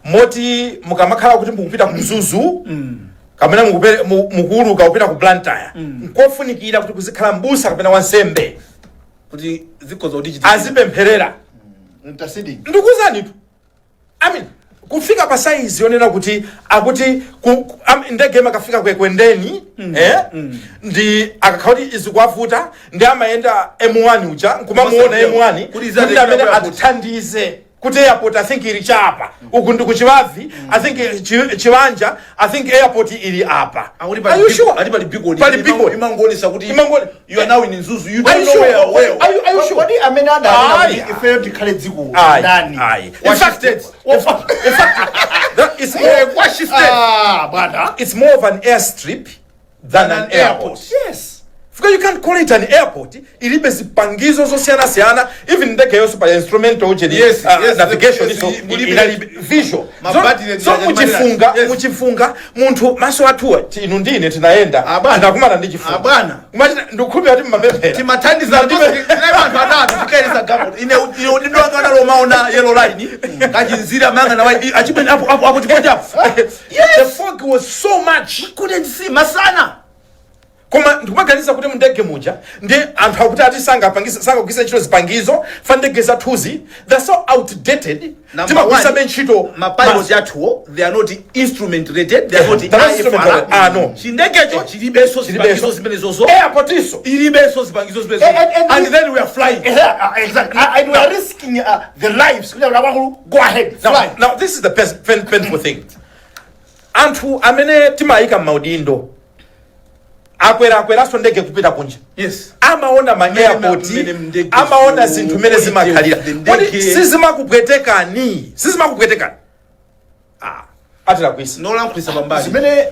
moti mukamakhala kuti mukupita ku Mzuzu kapena mukuuluka kupita ku Blantyre, nkofunikira kuti kuzikhala mbusa kapena wansembe kuti zikhoza kuti azipempherera. Interceding. Ndikuwuzanitu, I mean, Kufika pa size yonena kuti akuti ndege imakafika ku Ekwendeni, ndi akakhala kuti izikuwavuta, ndi amayenda M1 uja nkumamuona M1 Kuti kuti izatengera amene ku airport. Atithandize kuti airport, I think, ili chapa uku ndi kuchivavi, I think Chiwanja, I think airport ili apa. Akuti Are you sure? Ati pali beacon. Pali beacon. Imangoonesa kuti you are now in Mzuzu. You Are don't you know sure? where. Are you sure? Kodi amene adanena Ayi. kuti ifeyo tikhale dziko Ayi, ndani? ayi. In Washi fact, State. in fact, that is more, Kwashi State. Ah, bwana. It's more of an airstrip than an airport. Because you can't call it an airport. Ilibe zipangizo zosiyana-siyana, even ndege yonso pa instrumental ujeni navigation iso inali visual. Mabattery So muchifunga, muchifunga munthu maso athuwa, inu ndine tinayenda, Abwana. tinakumana ndi chifunga. Abwana. Kumachita ndikukhulupirira kuti mmapemphera. Timathandiza, tinali anthu atatu, tikaelesa galimoto. Ine ndindowangana lomaona yellow line kachinzira manga na achimene apo apo apo chipoti apo. The fog was so much. Couldn't see masana. Koma ndikumaganiza kuti mundege muja ndi anthu akuti ati sangagwisa ntchito zipangizo fa ndege zathuzi, they're so outdated. Number Timagwisabe one, ntchito ma pilots athuwo, they are not instrument rated, they are not They're not instrument IFR. rated. Ah, no. Chindegecho chilibenso zipangizo zimene zozo. Airport iso Ilibenso zipangizo zimene and then we are flying. Yeah, exactly. And we are risking the lives. Go ahead, Now, fly. now this is the painful thing. Anthu amene timayika m'maudindo akwera, akweranso ndege kupita kunja, amaona ma airport, mmene ndege amaona zinthu mmene zimakhalira. the ndege. Kodi sizimakupwetekani? Sizimakupwetekani? Ah, atilakwisa. Nolankhulisa pambali. Zimene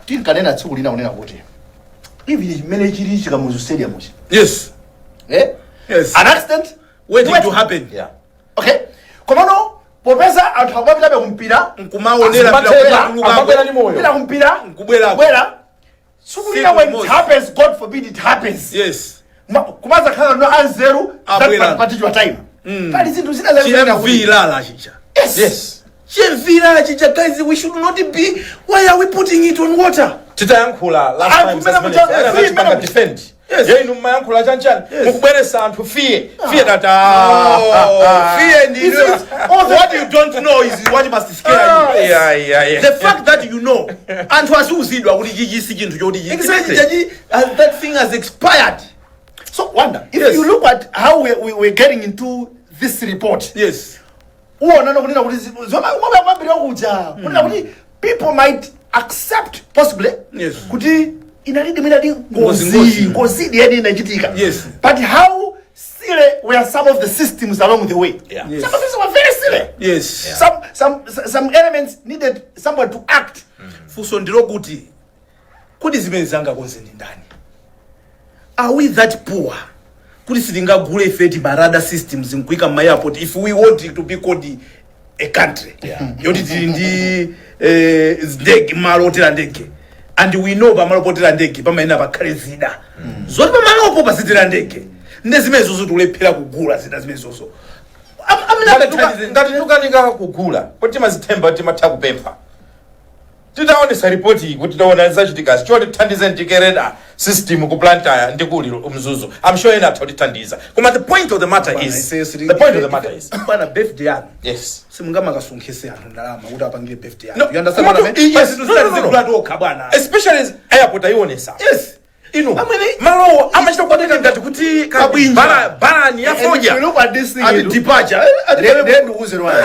tinkanena tsiku lina kunena kuti even chimene chili chikamuzu Stadium chi, eh? An accident waiting to happen. Okay, komano popeza anthu akumapitabe kumpira, Nkumaonera. Azimatera, mpira. amabwera ndi moyo. Kupita kumpira, Nkubwerako. kubwera tsiku lina, Siku when it limodzi. happens, God forbid it happens, kumazakhala no anzeru that Abwera. particular time pali zinthu zina zakunena kuti- Chi MV Ilala chicha. Chi MV Ilala chicha, guys, we should not be, why are we putting it on water? Titayankhula last Ah, time, kumene zimene anachipanga defend. Ye inu mmayankhula chanchani? Mukubweresa anthu fear, fear that Oh, fear ndi All the- what you don't know is what must scare you. Yeah. The fact that you know, anthu aziuzidwa kuti chichi si chinthu choti chichi. Chichi, that thing has expired. So wonder if you look at how we're getting into this report, uwona nokunena kuti zomwe kuja kunena kuti people might accept possibly kuti inalidi mwinadi Ngozi, ngozi, ngozi. ngozi yeni inachitika, but how silly were some of the systems along the way? Some of these were very silly. Some elements needed someone to act. Funso ndilokuti kodi zimene zangakonze ndi ndani? Are we that poor kuti sitingagule ife ti ma radar systems nkuika mma airport if we want to be called a country yoti tili ndi ndege, malo otera ndege? And we know pamalo potera ndege pamayenera pakhale zida zoti pamalopo pasitera ndege. Nde zimene zozo tikulephera kugula zida zimene zozo. Amene angathandize? Ngati tukanika kugula, kuti timazithemba, timatha kupempha. Titaonesa ripoti iyi kuti taona zachitikazi, choti tithandize ndi radar system ku Blantyre ndi kuli Mzuzu, I'm sure ena atha kutithandiza. Koma the point of the matter is, the point of the matter is, Bwana, birthday yanu, simungamakasonkhese anthu ndalama kuti apangire birthday yanu. No, You understand what I mean? yes. Zinthu No, no, no, no. zigula tokha, bwana. Especially airport ayionesa. Inu malowo amachita kuoneka ngati kuti Kabwinja. barani ya And if you fodya. look at this thing, Ati departure, ati then ndikuuze why.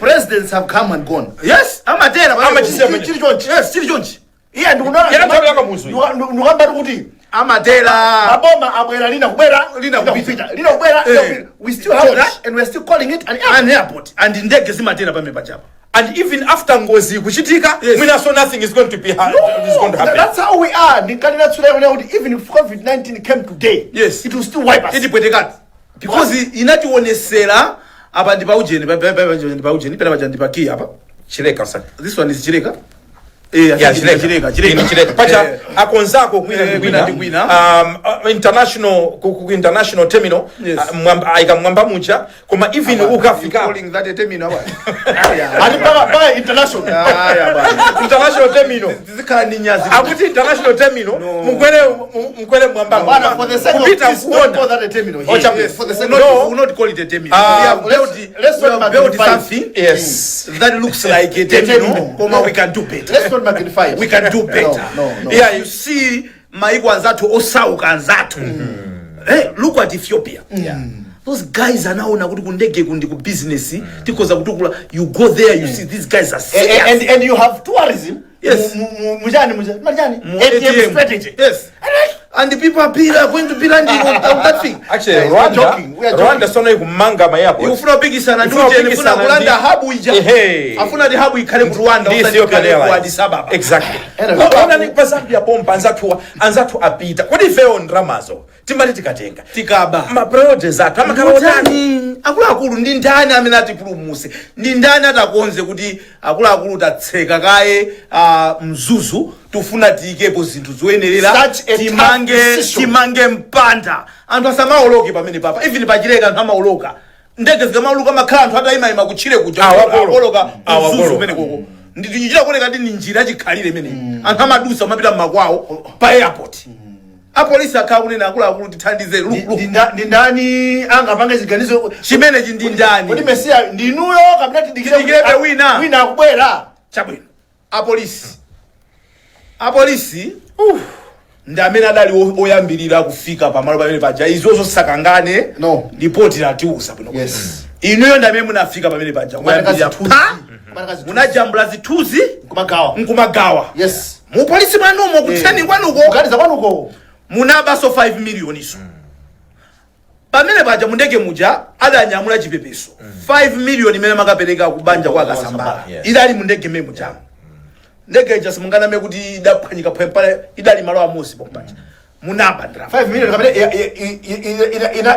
Presidents have come and gone. Yes, amatera. Amachisiya. Chili chonchi. Yes, chili chonchi. Iye ndikuona. Yena nthawi yakamuzu iyi. Ndikambati kuti Amatera. maboma abwera, lina kubwera, Lina kupita. lina kubwera, lina Eh. kupita. We still have Chonchi. that and we're still calling it an airport. An airport, and ndege zimatera pamene pachapa. And even after ngozi kuchitika, mwinaso nothing is going to be is going to happen. That's how we are. Ndinkanena tsula yona kuti even if COVID-19 came today, it will still wipe us. Itipwetekati because inationesera apa ndi paujeni, ndi paujeni pena paja, ndi pakiya apa. Chileka, sir. This one is Chileka. Yeah, Chileka, Chileka. Chileka. Inu Chileka. Pacha akonzako kwina Eh, ndi kwina ndi kwina. International ku international terminal. Ayika mwamba muja, koma even ukafika Calling that a terminal, bwana? Ati mpaka international. Aya, bwana. International terminal. Tizikhala ndi nyazi. Akuti international terminal. No. Mukwere mukwere mwamba. Bwana, for the sake of Kupita peace, don't kuona. call that a terminal here. Ocha, Yes, for the sake We'll of not, No. we'll not call it a terminal. Ah, We have let's we not have built magnify. something that looks like a terminal, terminal. koma we can do better. Let's not magnify it. We can do better. No. Yeah, you see maiko anzathu osauka anzathu. Hey, look at Ethiopia. Those guys anaona kuti kundege kundi ku business tikoza kutukula. You go there, you see these guys are serious. And you have tourism. Yes. Mujani, mujani, mujani. Mu ATM ATM. strategy. Yes. And the people are going to be landing on that thing. Actually, Yeah, we are Rwanda, joking, we are joking. Rwanda sono ikumanga ma airport. Ikufuna kupikisana ndi Ifuna ujeni, kupikisana ifuna kulanda hub ija. Ehe. Afuna ti hub ikhale ku Rwanda, Ndi usati Ethiopian ikhale ku Airlines. Addis Ababa. Exactly. Anyway. Ona pa Zambia pompa anzathu apita. Kodi ifeyo ndramazo timati tikatenga Tikaba. ma priorities athu amakhala otani? Ndani akuluakulu, ndi ndani amene atipulumuse? Ndi ndani atakonze kuti akuluakulu tatseka kaye Mzuzu, tufuna tiyikepo zinthu zoyenerera, Such a tough timange decision. timange mpanda, anthu asamaoloke pamene papa? Even pachileka anthu amaoloka, ndege zikamauluka makhala anthu atayimayima kutchire kuja. Awapolo. Apoloka. Awapolo. Mzuzu kumene koko ndichita kuoneka ndi njira yachikhalire imeneyi. Anthu amadusa amapita mmakwawo pa airport. Apolisi akhala kunena, akuluakulu, tithandize. Look, look. Ndi ndani angapange chiganizo Chimenechi ndi Kodi ndani? Mesiya ndinuyo kapena tidikire Tidikirebe wina? Wina akubwera. Chabwino, apolisi ndi amene adali oyambirira kufika pamalo pamene paja. Izozo sakangane. No. Ripoti latiuza bwino. Yes. Inuyo ndi amene munafika pamene paja kuyambirira pa, munajambula zithunzi, Kumagawa. nkumagawa. Yes. Mu polisi mwanumo, ku training kwanuko. Kuganiza kwanuko. Munabaso 5 million iso pamene paja mundege muja adanyamula chipepeso, 5 million imene makapereka kubanja kwa Kasambala. Idali mundege mmene muja. Ndege ija simunganame kuti idaphwanyika phwempale, idali malo amosi pompaja. Munaba ndalama. 5 million kapena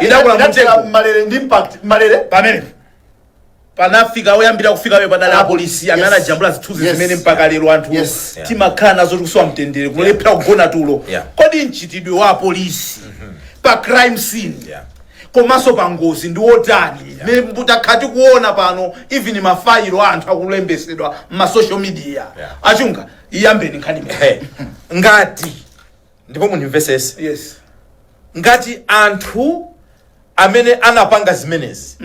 Idakula inatera mtego. malere ndi impact malere. Pamene panafika oyambira kufika pamene padali apolisi amene anajambula zithunzi zimene mpaka lero anthu timakhala nazo, tikusowa mtendere, kulephera kugona tulo. Kodi mchitidwe wa apolisi pa crime scene komanso pa ngozi ndi wotani? Mmene takhala tikuona pano, even mafayilo anthu akulembesedwa ma social media. Achunga, iyambeni nkhani imene. Hey, ngati ndipo mundimvesese, ngati anthu amene anapanga zimenezi,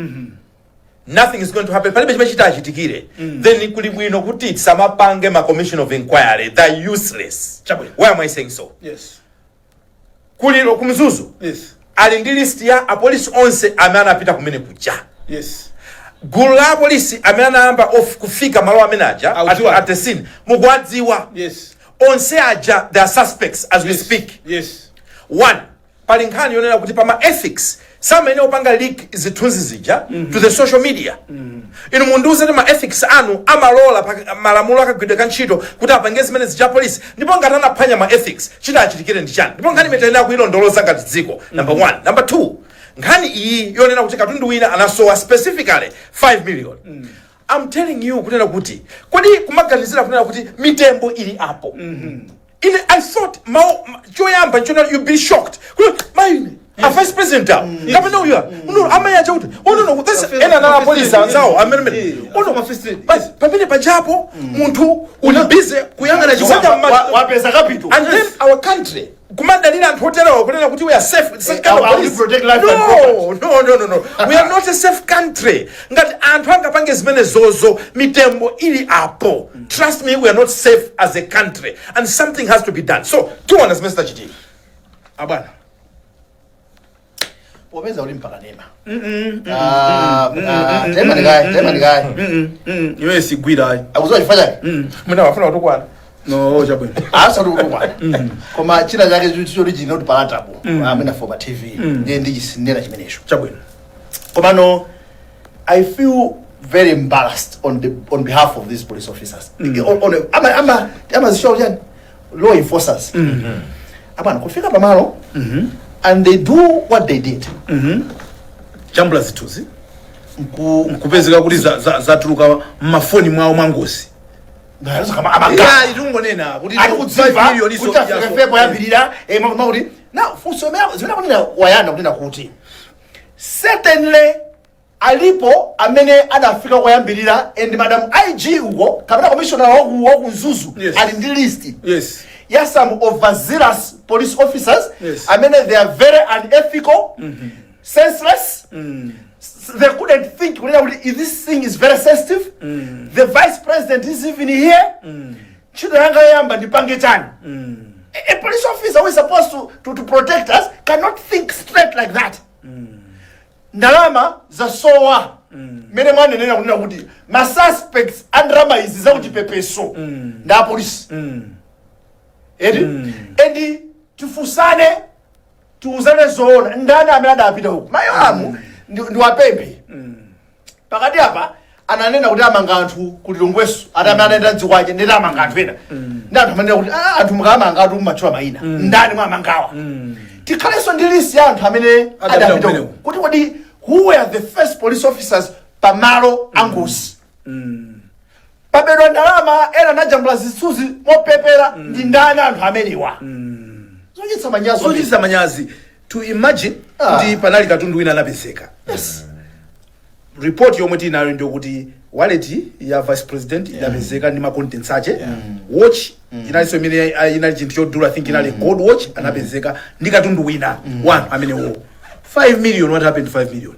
nothing is going to happen, palibe chimene chitachitikire, then kuli bwino kuti tisamapange ma commission of inquiry. They're useless. Chabwino. Why am I saying so? Yes. Kuliro kumzuzu ali ndi list ya apolisi onse amene anapita kumene kuja. Gulu la apolisi amene anayamba off kufika malo amene aja Audziwa. at the scene mukuwadziwa. Onse aja, they are suspects as we speak. One, pali nkhani yonena kuti pama ethics samene opanga leak zithunzi zija to the social media. Inu mundiuze kuti ma ethics anu amalola malamulo akagwidwe ka ntchito kuti apange zimene zija polisi? Ndipo ngati anaphwanya ma ethics, chitachitikire ndi chani? Ndipo nkhani imene tiyenera kuyilondoloza ngati dziko, number one. Number two, nkhani iyi yonena kuti katundu wina anasowa, specifically 5 million. I'm telling you kunena kuti kodi kumaganizira kunena kuti mitembo ili apo, ine I thought mawu choyamba nchona, you be shocked kuti maine a vice president awo kapena uyu no amayi acha kuti, oh no, this ena na polisi anzawo amene amene, oh no, basi pamene pajapo munthu uli busy Kuyang'ana kuzanja Wapeza capital. And then our country kumadalira anthu oterewa kunena kuti we are safe with such kind of How we police. protect life and No, we are not a safe country ngati anthu angapange zimene zozo, mitembo ili apo. Trust me, we are not safe as a country and something has to be done. So tiona zimene zitachitika. Abwana. Popeza uli mpakanema, tayima ndikaye, tayima ndikaye. Iwe sigwira. Akuziwa chifukwa chake. Mwina wafuna kutukwana. No, chabwino. Asati kutukwana, koma china chake choti chili not palatable amene for pa TV, ndiye ndichisinena chimenecho. Chabwino. Komano I feel very embarrassed on behalf of these police officers, on ama ama zishow chani, law enforcers abana kufika pamalo and they do what they did. Jambula zithunzi, Nku nkupezeka kuti zatuluka mmafoni mwawo mwangozi. Yeah, itungonena kuti Ali 5 kudziva million iso kuti afike yaso. fepo yambirira makuti na funso zimene akunena wayana kunena kuti certainly alipo amene adafika koyambirira, and Madam IG uko kapena commissioner waku Mzuzu ali ndi list ya some overzealous police officers amene they are very unethical, senseless. They couldn't think kunena kuti if this thing is very sensitive, the vice president is even here, ntchito yanga yoyamba ndipange chani? A police officer who is supposed to protect us cannot think straight like that. Ndalama zasowa, mmene mwanenera kunena kuti ma suspects a ndalama izi zakuchipepeso ndi apolisi eti. And tifunsane, tiuzane zoona, ndani amene adapita uku? Mayo amu ndiwapemphe pakati apa ananena kuti amanga anthu ku Lilongweso, ati amene anaenda mdzikwache ndeti amanga anthu ena, ndi anthu amanena kuti, "Ah, anthu mukamanga anthu mumatchula mayina, ndani mwamangawa?" Tikhalenso ndi list ya anthu amene adapita adapita kumeneko. uku. Kuti kodi who were the first police officers pamalo angozi pabedwa ndalama, ena anajambula zithunzi mopepera, ndi ndani anthu amenewa? Zochititsa manyazi. Zochititsa manyazi to imagine kuti panali katundu wina anapezeka. Report yomwe tinayo ndiokuti wallet ya vice president idapezeka ndi ma contents ache, watch inalinso imene inali chinthu chodula, I think inali gold watch, anapezeka ndi katundu wina one amenewo. 5 million, what happened to 5 million?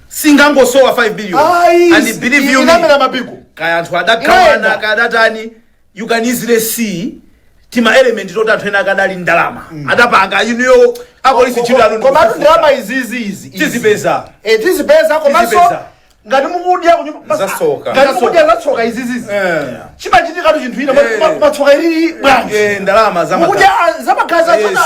Singangosowa 5 billion. Ayi, And believe you me, inamera mapiko. Kaya anthu adagawana, Inaenda. kaya adatani, you can easily see tima element toti anthu ena akadali ndalama adapanga inuyo apolisi ntchito yanu. Komatu ndalama izizi izi Tizipeza. Tizipeza, komanso Tizipeza. Ngati mukudya kunyumba Zasoka. ngati mukudya zatsoka izizizi, chimachitikatu chinthu ina, matsoka ilili bwanji? Ndalama za mukudya zamagazi. Yes.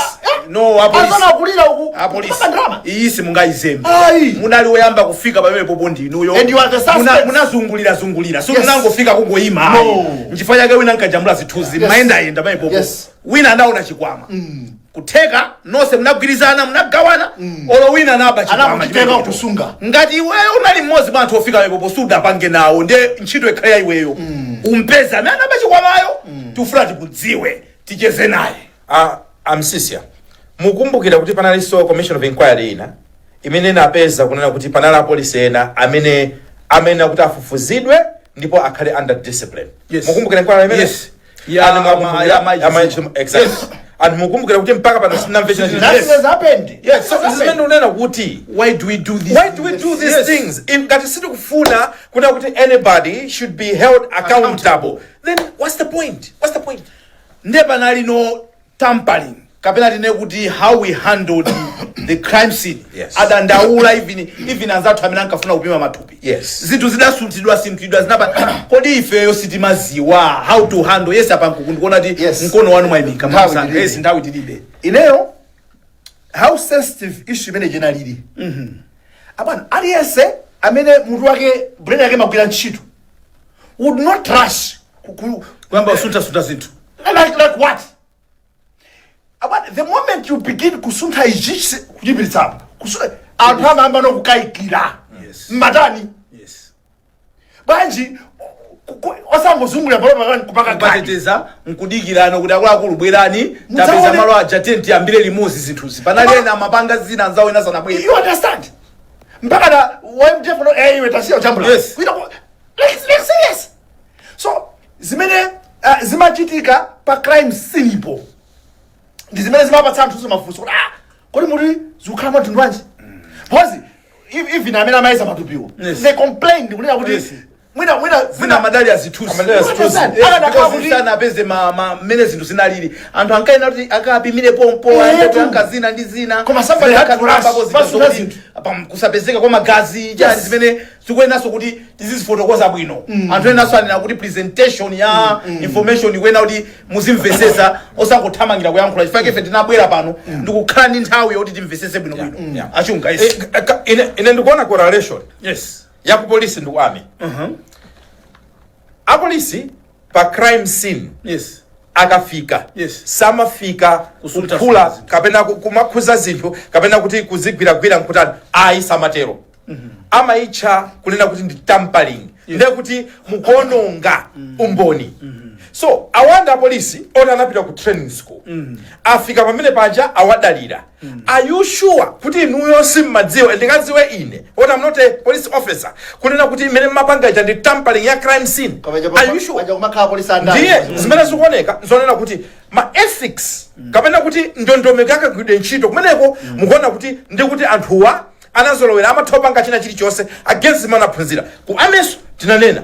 No, apolisi. Azana akulira uku. Apolisi. Kupanga ndalama. Iyi simungayizembe. Ayi. Munali woyamba kufika pamene popo ndinuyo. And you are the suspects. Munazungulira zungulira, so munangofika kungoyima, No. ayi. Nchifukwa chake wina nkajambula zithunzi, mayendayenda pamene popo. Wina anaona chikwama, kutheka nonse munagwirizana, munagawana, olo wina anaba chikwama Anakuchitenga chimene kusunga. Ngati iweyo unali mmodzi mwa anthu ofika pamenepopo, sudapange nawo, ndiye ntchito ikhale ya iweyo umpeza amene anaba chikwamayo. Tifuna tikudziwe, ticheze naye. Ah, amsisia mukumbukira kuti panalinso commission of inquiry ina imene inapeza kunena kuti panali apolisi ena amene akuti afufuzidwe ndipo akhale under discipline. Yes. Mukumbukira inquiry imene? Yes. Ya And ya Mayi ya Mayi Chizuma. Chizuma, exactly. Yes. And mukumbukira kuti mpaka pano sitinamve china chilichonse. Nothing has happened. Yes. So zimene unena kuti why do we do this? Why do we do these things? If ngati sitikufuna kuna kuti anybody should be held accountable, then what's the point? What's the point? Ndiye panali no tampering, kapena tine kuti how we handled the crime scene. Adandaula even anzathu amene ankafuna kupima mathupi. Zinthu zidasunthidwa sinthidwa zinapa. Kodi ifeyo sitimaziwa how to handle? Yes, apa ndikuona kuti mkono wanu mwayimika. Nthawi Mwamsanga. tilibe. Yes, nthawi tilibe. Ineyo, how sensitive issue imene chenalili, abwana, aliyense amene mutu wake, brain yake magwira ntchito, would not rush kuyamba kusunthasuntha zinthu. Like what? Abwana, the moment you begin kusuntha ichi, kuchipitsapo, anthu amayamba nokukayikira. Mmatani? Bwanji osangozungulira palo pakani kupaka gadi? Kupateteza nkudikirano kuti akuluakulu bwerani, Mudzaone. tapeza malo aja, tiye tiyambire limodzi zinthuzi. Panali ena amapanga zina, anzawo ena sanabwere. You understand? Mpaka na YMDF no, iwe tasiya uchambula. Kuita like serious. So zimene zimachitika pa crime scene ipo ndi zimene zimapatsa anthu mafunso kuti, ah, kodi muti zikukhala mwa mtundu wanji? Because even amene amayeza matupiwo, they complained kunena kuti mwina mwina amadali azithunzi. Amadali azithunzi. Understand? Akanakhala Because sanapeze mmene zinthu zinalili, anthu ankaena kuti akapimire pompo, anka zina ndi zina. Koma somebody had to rush. Zimene Basi zoti zinthu. kusapezeka kwa magazi chani, zimene zikuyenaso kuti tizizifotokoza bwino. Anthu enaso anena kuti presentation ya information ikuena kuti muzimvesesa, osangothamangira kuyankhula, chifukwa ife tinabwera pano ndikukhala ndi nthawi yoti timvesese bwinobwino. Achunga, yes. Ine ndikuona correlation ya ku polisi ndi ku army. Apolisi pa crime scene akafika, samafika Kusuntha kuphula zinthu. kapena kumakhuza zinthu kapena kuti kuzigwiragwira nkutani, ayi, samatero. Amayitcha kunena kuti ndi tampering. Ndiye kuti mukuononga umboni. So awanda apolisi oti anapita ku training school, afika pamene paja, awadalira. Are you sure kuti inuyo simmadziwa? Ndingadziwe ine oti I'm not a police officer kunena kuti imene mmapanga ija ndi tampering ya crime scene? Are you sure? Paja kumakhala polisi andani. Ndiye zimene zikuoneka nzonena kuti ma ethics kapena kuti ndondomeko yakagwiridwe ntchito kumeneko, mukuona kuti ndi kuti anthuwa anazolowera, amatha kupanga china chilichonse against zimene anaphunzira ku ameso. Tinanena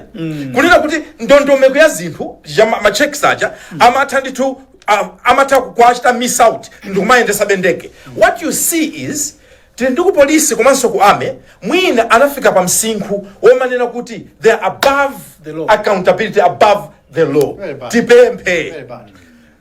kunena kuti ndondomeko ya zinthu ya ma checks aja amatha ndithu, amatha kuachita miss out ndikumayendesabe ndege. What you see is tili ndi ku polisi komanso ku army, mwina anafika pa msinkhu womanena kuti they are above the law. Accountability, above the law. Very bad. Tipemphe Very bad.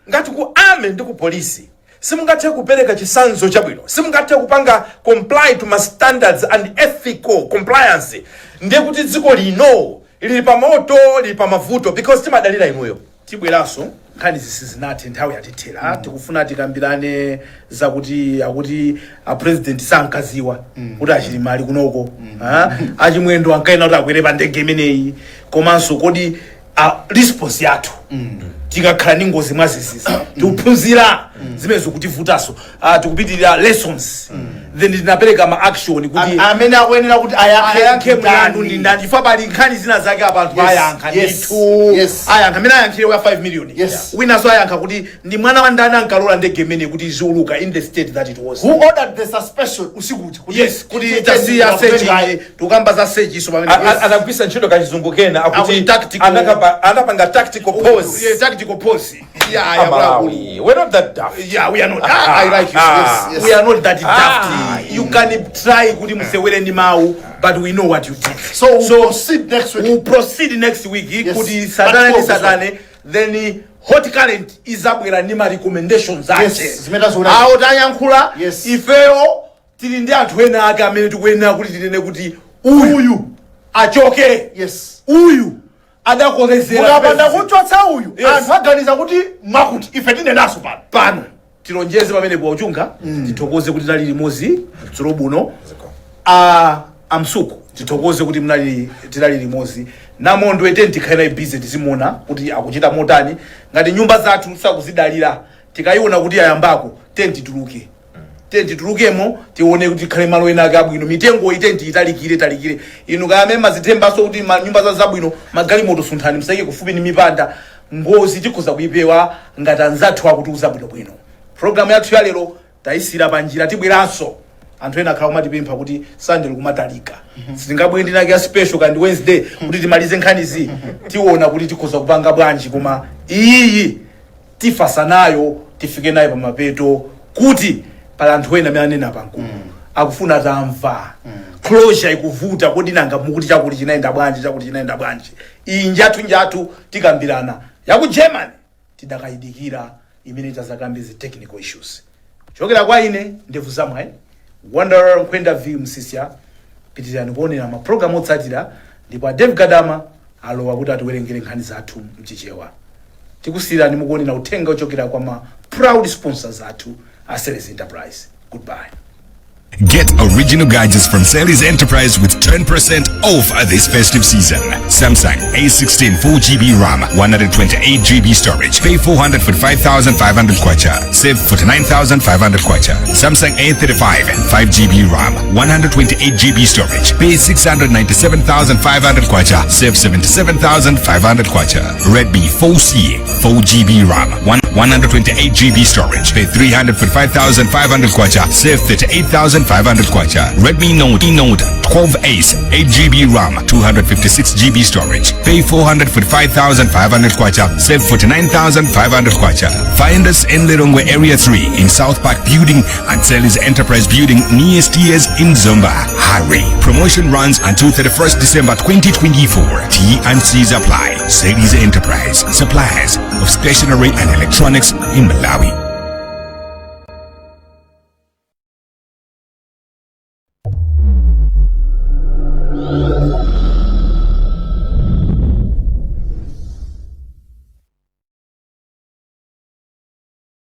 ngati ku army ndi ku polisi simungathe kupereka chitsanzo chabwino, simungathe kupanga comply to ma standards and ethical compliance, ndiye kuti dziko lino lili pa moto, lili pa mavuto, because timadalira inuyo. Tibweranso, nkhani zisizinathe, nthawi yatithera. Tikufuna tikambirane zakuti akuti a president sankaziwa kuti aChilima ali kunoko. Ah, aChimwendo ankaena kuti akwere pa ndege imeneyi. Komanso kodi a response yathu tikakhala ndi ngozi mwazizizi, tikuphunzira zimene zikutivutanso? Ah, tikupitirira lessons, then tinapereka ma action kuti Amene akuyenera kuti ayankhe ayankhe mlandu ndani? Ndi ndani? Chifukwa pali nkhani zina zake apa anthu ayankha ndithu. Ayankha amene ayankhire wa 5 million. Winanso ayankha kuti ndi mwana wa ndani ankalola ndege imene kuti iziuluka in the state that it was. Who ordered the suspension usiku uja? Yes, kuti tasiya search, tukamba za search iso pamene. Anagwisa ntchito kachizungu kena akuti Akuti tactical- anapanga tactical pause. Yeah, tactical pause. Yeah. Malawi, we're not that daft. Yeah, we are not. Ah, I like you. Ah. Yes. We are not that Ah. daft. You can try kuti musewere ndi mawu, but we know what you did. So we'll proceed next week. We'll proceed next week kuti satane ndi Part four. satane, then Hot Current izabwera ndi ma recommendations ake. Yes, zimene taziona. Awo tayankhula. Ifeyo tili ndi anthu ena ake amene tikuyenera kuti tinene kuti uyu achoke, uyu adakolezera. Mukapanda kuchotsa uyu, anthu aganiza kuti mwakuti ife tinenaso pano. Pano tilonjeze pamenepo. Ochunga, tithokoze kuti tali limodzi dzulo buno. A amsuku, tithokoze kuti mnali tinali limodzi. Namondwe teni tikhale naye busy, tizimuona kuti akuchita motani. Ngati nyumba zathu sakuzidalira, tikayiona kuti ayambako, teni tituluke, teni titulukemo, tione kuti tikhale malo ena ake abwino. Mitengo iyi teni tiyitalikire talikire. Inu kayame mazithembaso kuti nyumba za zabwino, magalimoto sunthani, musaike kufupi ndi mipanda. Ngozi tikhoza kuyipewa ngati anzathu akutiuza bwinobwino. Programu yathu ya lero tayisira panjira, tibweranso. Anthu ena akhala kumatipempha kuti Sunday likumatalika, sitingabwere ndinake ya special kandi Wednesday kuti timalize nkhanizi. Tiona kuti tikhoza kupanga bwanji, koma iyiyi tifasa nayo, tifike nayo pamapeto, kuti pali anthu ena amene anena pankulu akufuna tamva closure ikuvuta. Kodi nanga mukuti chakuti chinayenda bwanji, chakuti chinayenda bwanji? Iyi njathu njathu, tikambirana yaku Germany, tidakayidikira imene tazakambe zi technical issues. Kuchokera kwa ine ndevu zamwayi Wonder Nkhwenda V Msisya, pitirani kuonera mapulogalamu otsatira, ndipo a Dave Gadama alowa kuti atiwerengere nkhani zathu mChichewa. Tikusiyirani mukuonera uthenga ochokera kwa ma proud sponsors athu a Series Enterprise. Goodbye. Get original gadgets from Sally's Enterprise with 10% off this festive season. Samsung A16 4GB RAM, 128GB storage. Pay 445,500 kwacha. Save 49,500 kwacha. Samsung A35 5GB RAM, 128GB storage. Pay 697,500 kwacha. Save 77,500 kwacha. Redmi 4C 4GB RAM, 128GB storage. Pay 345,500 kwacha. Save 38,500 kwacha. Redmi Note 12 Ace 8GB RAM, 256GB storage. Pay 445,500 kwacha. Save 49,500 kwacha. Find us in Lilongwe Area 3 in South Park Building and Sally's Enterprise Building near Steers in Zomba. Hurry. Promotion runs until 31st December 2024. T and C's apply. Sally's Enterprise. Suppliers of stationery and electronics in Malawi.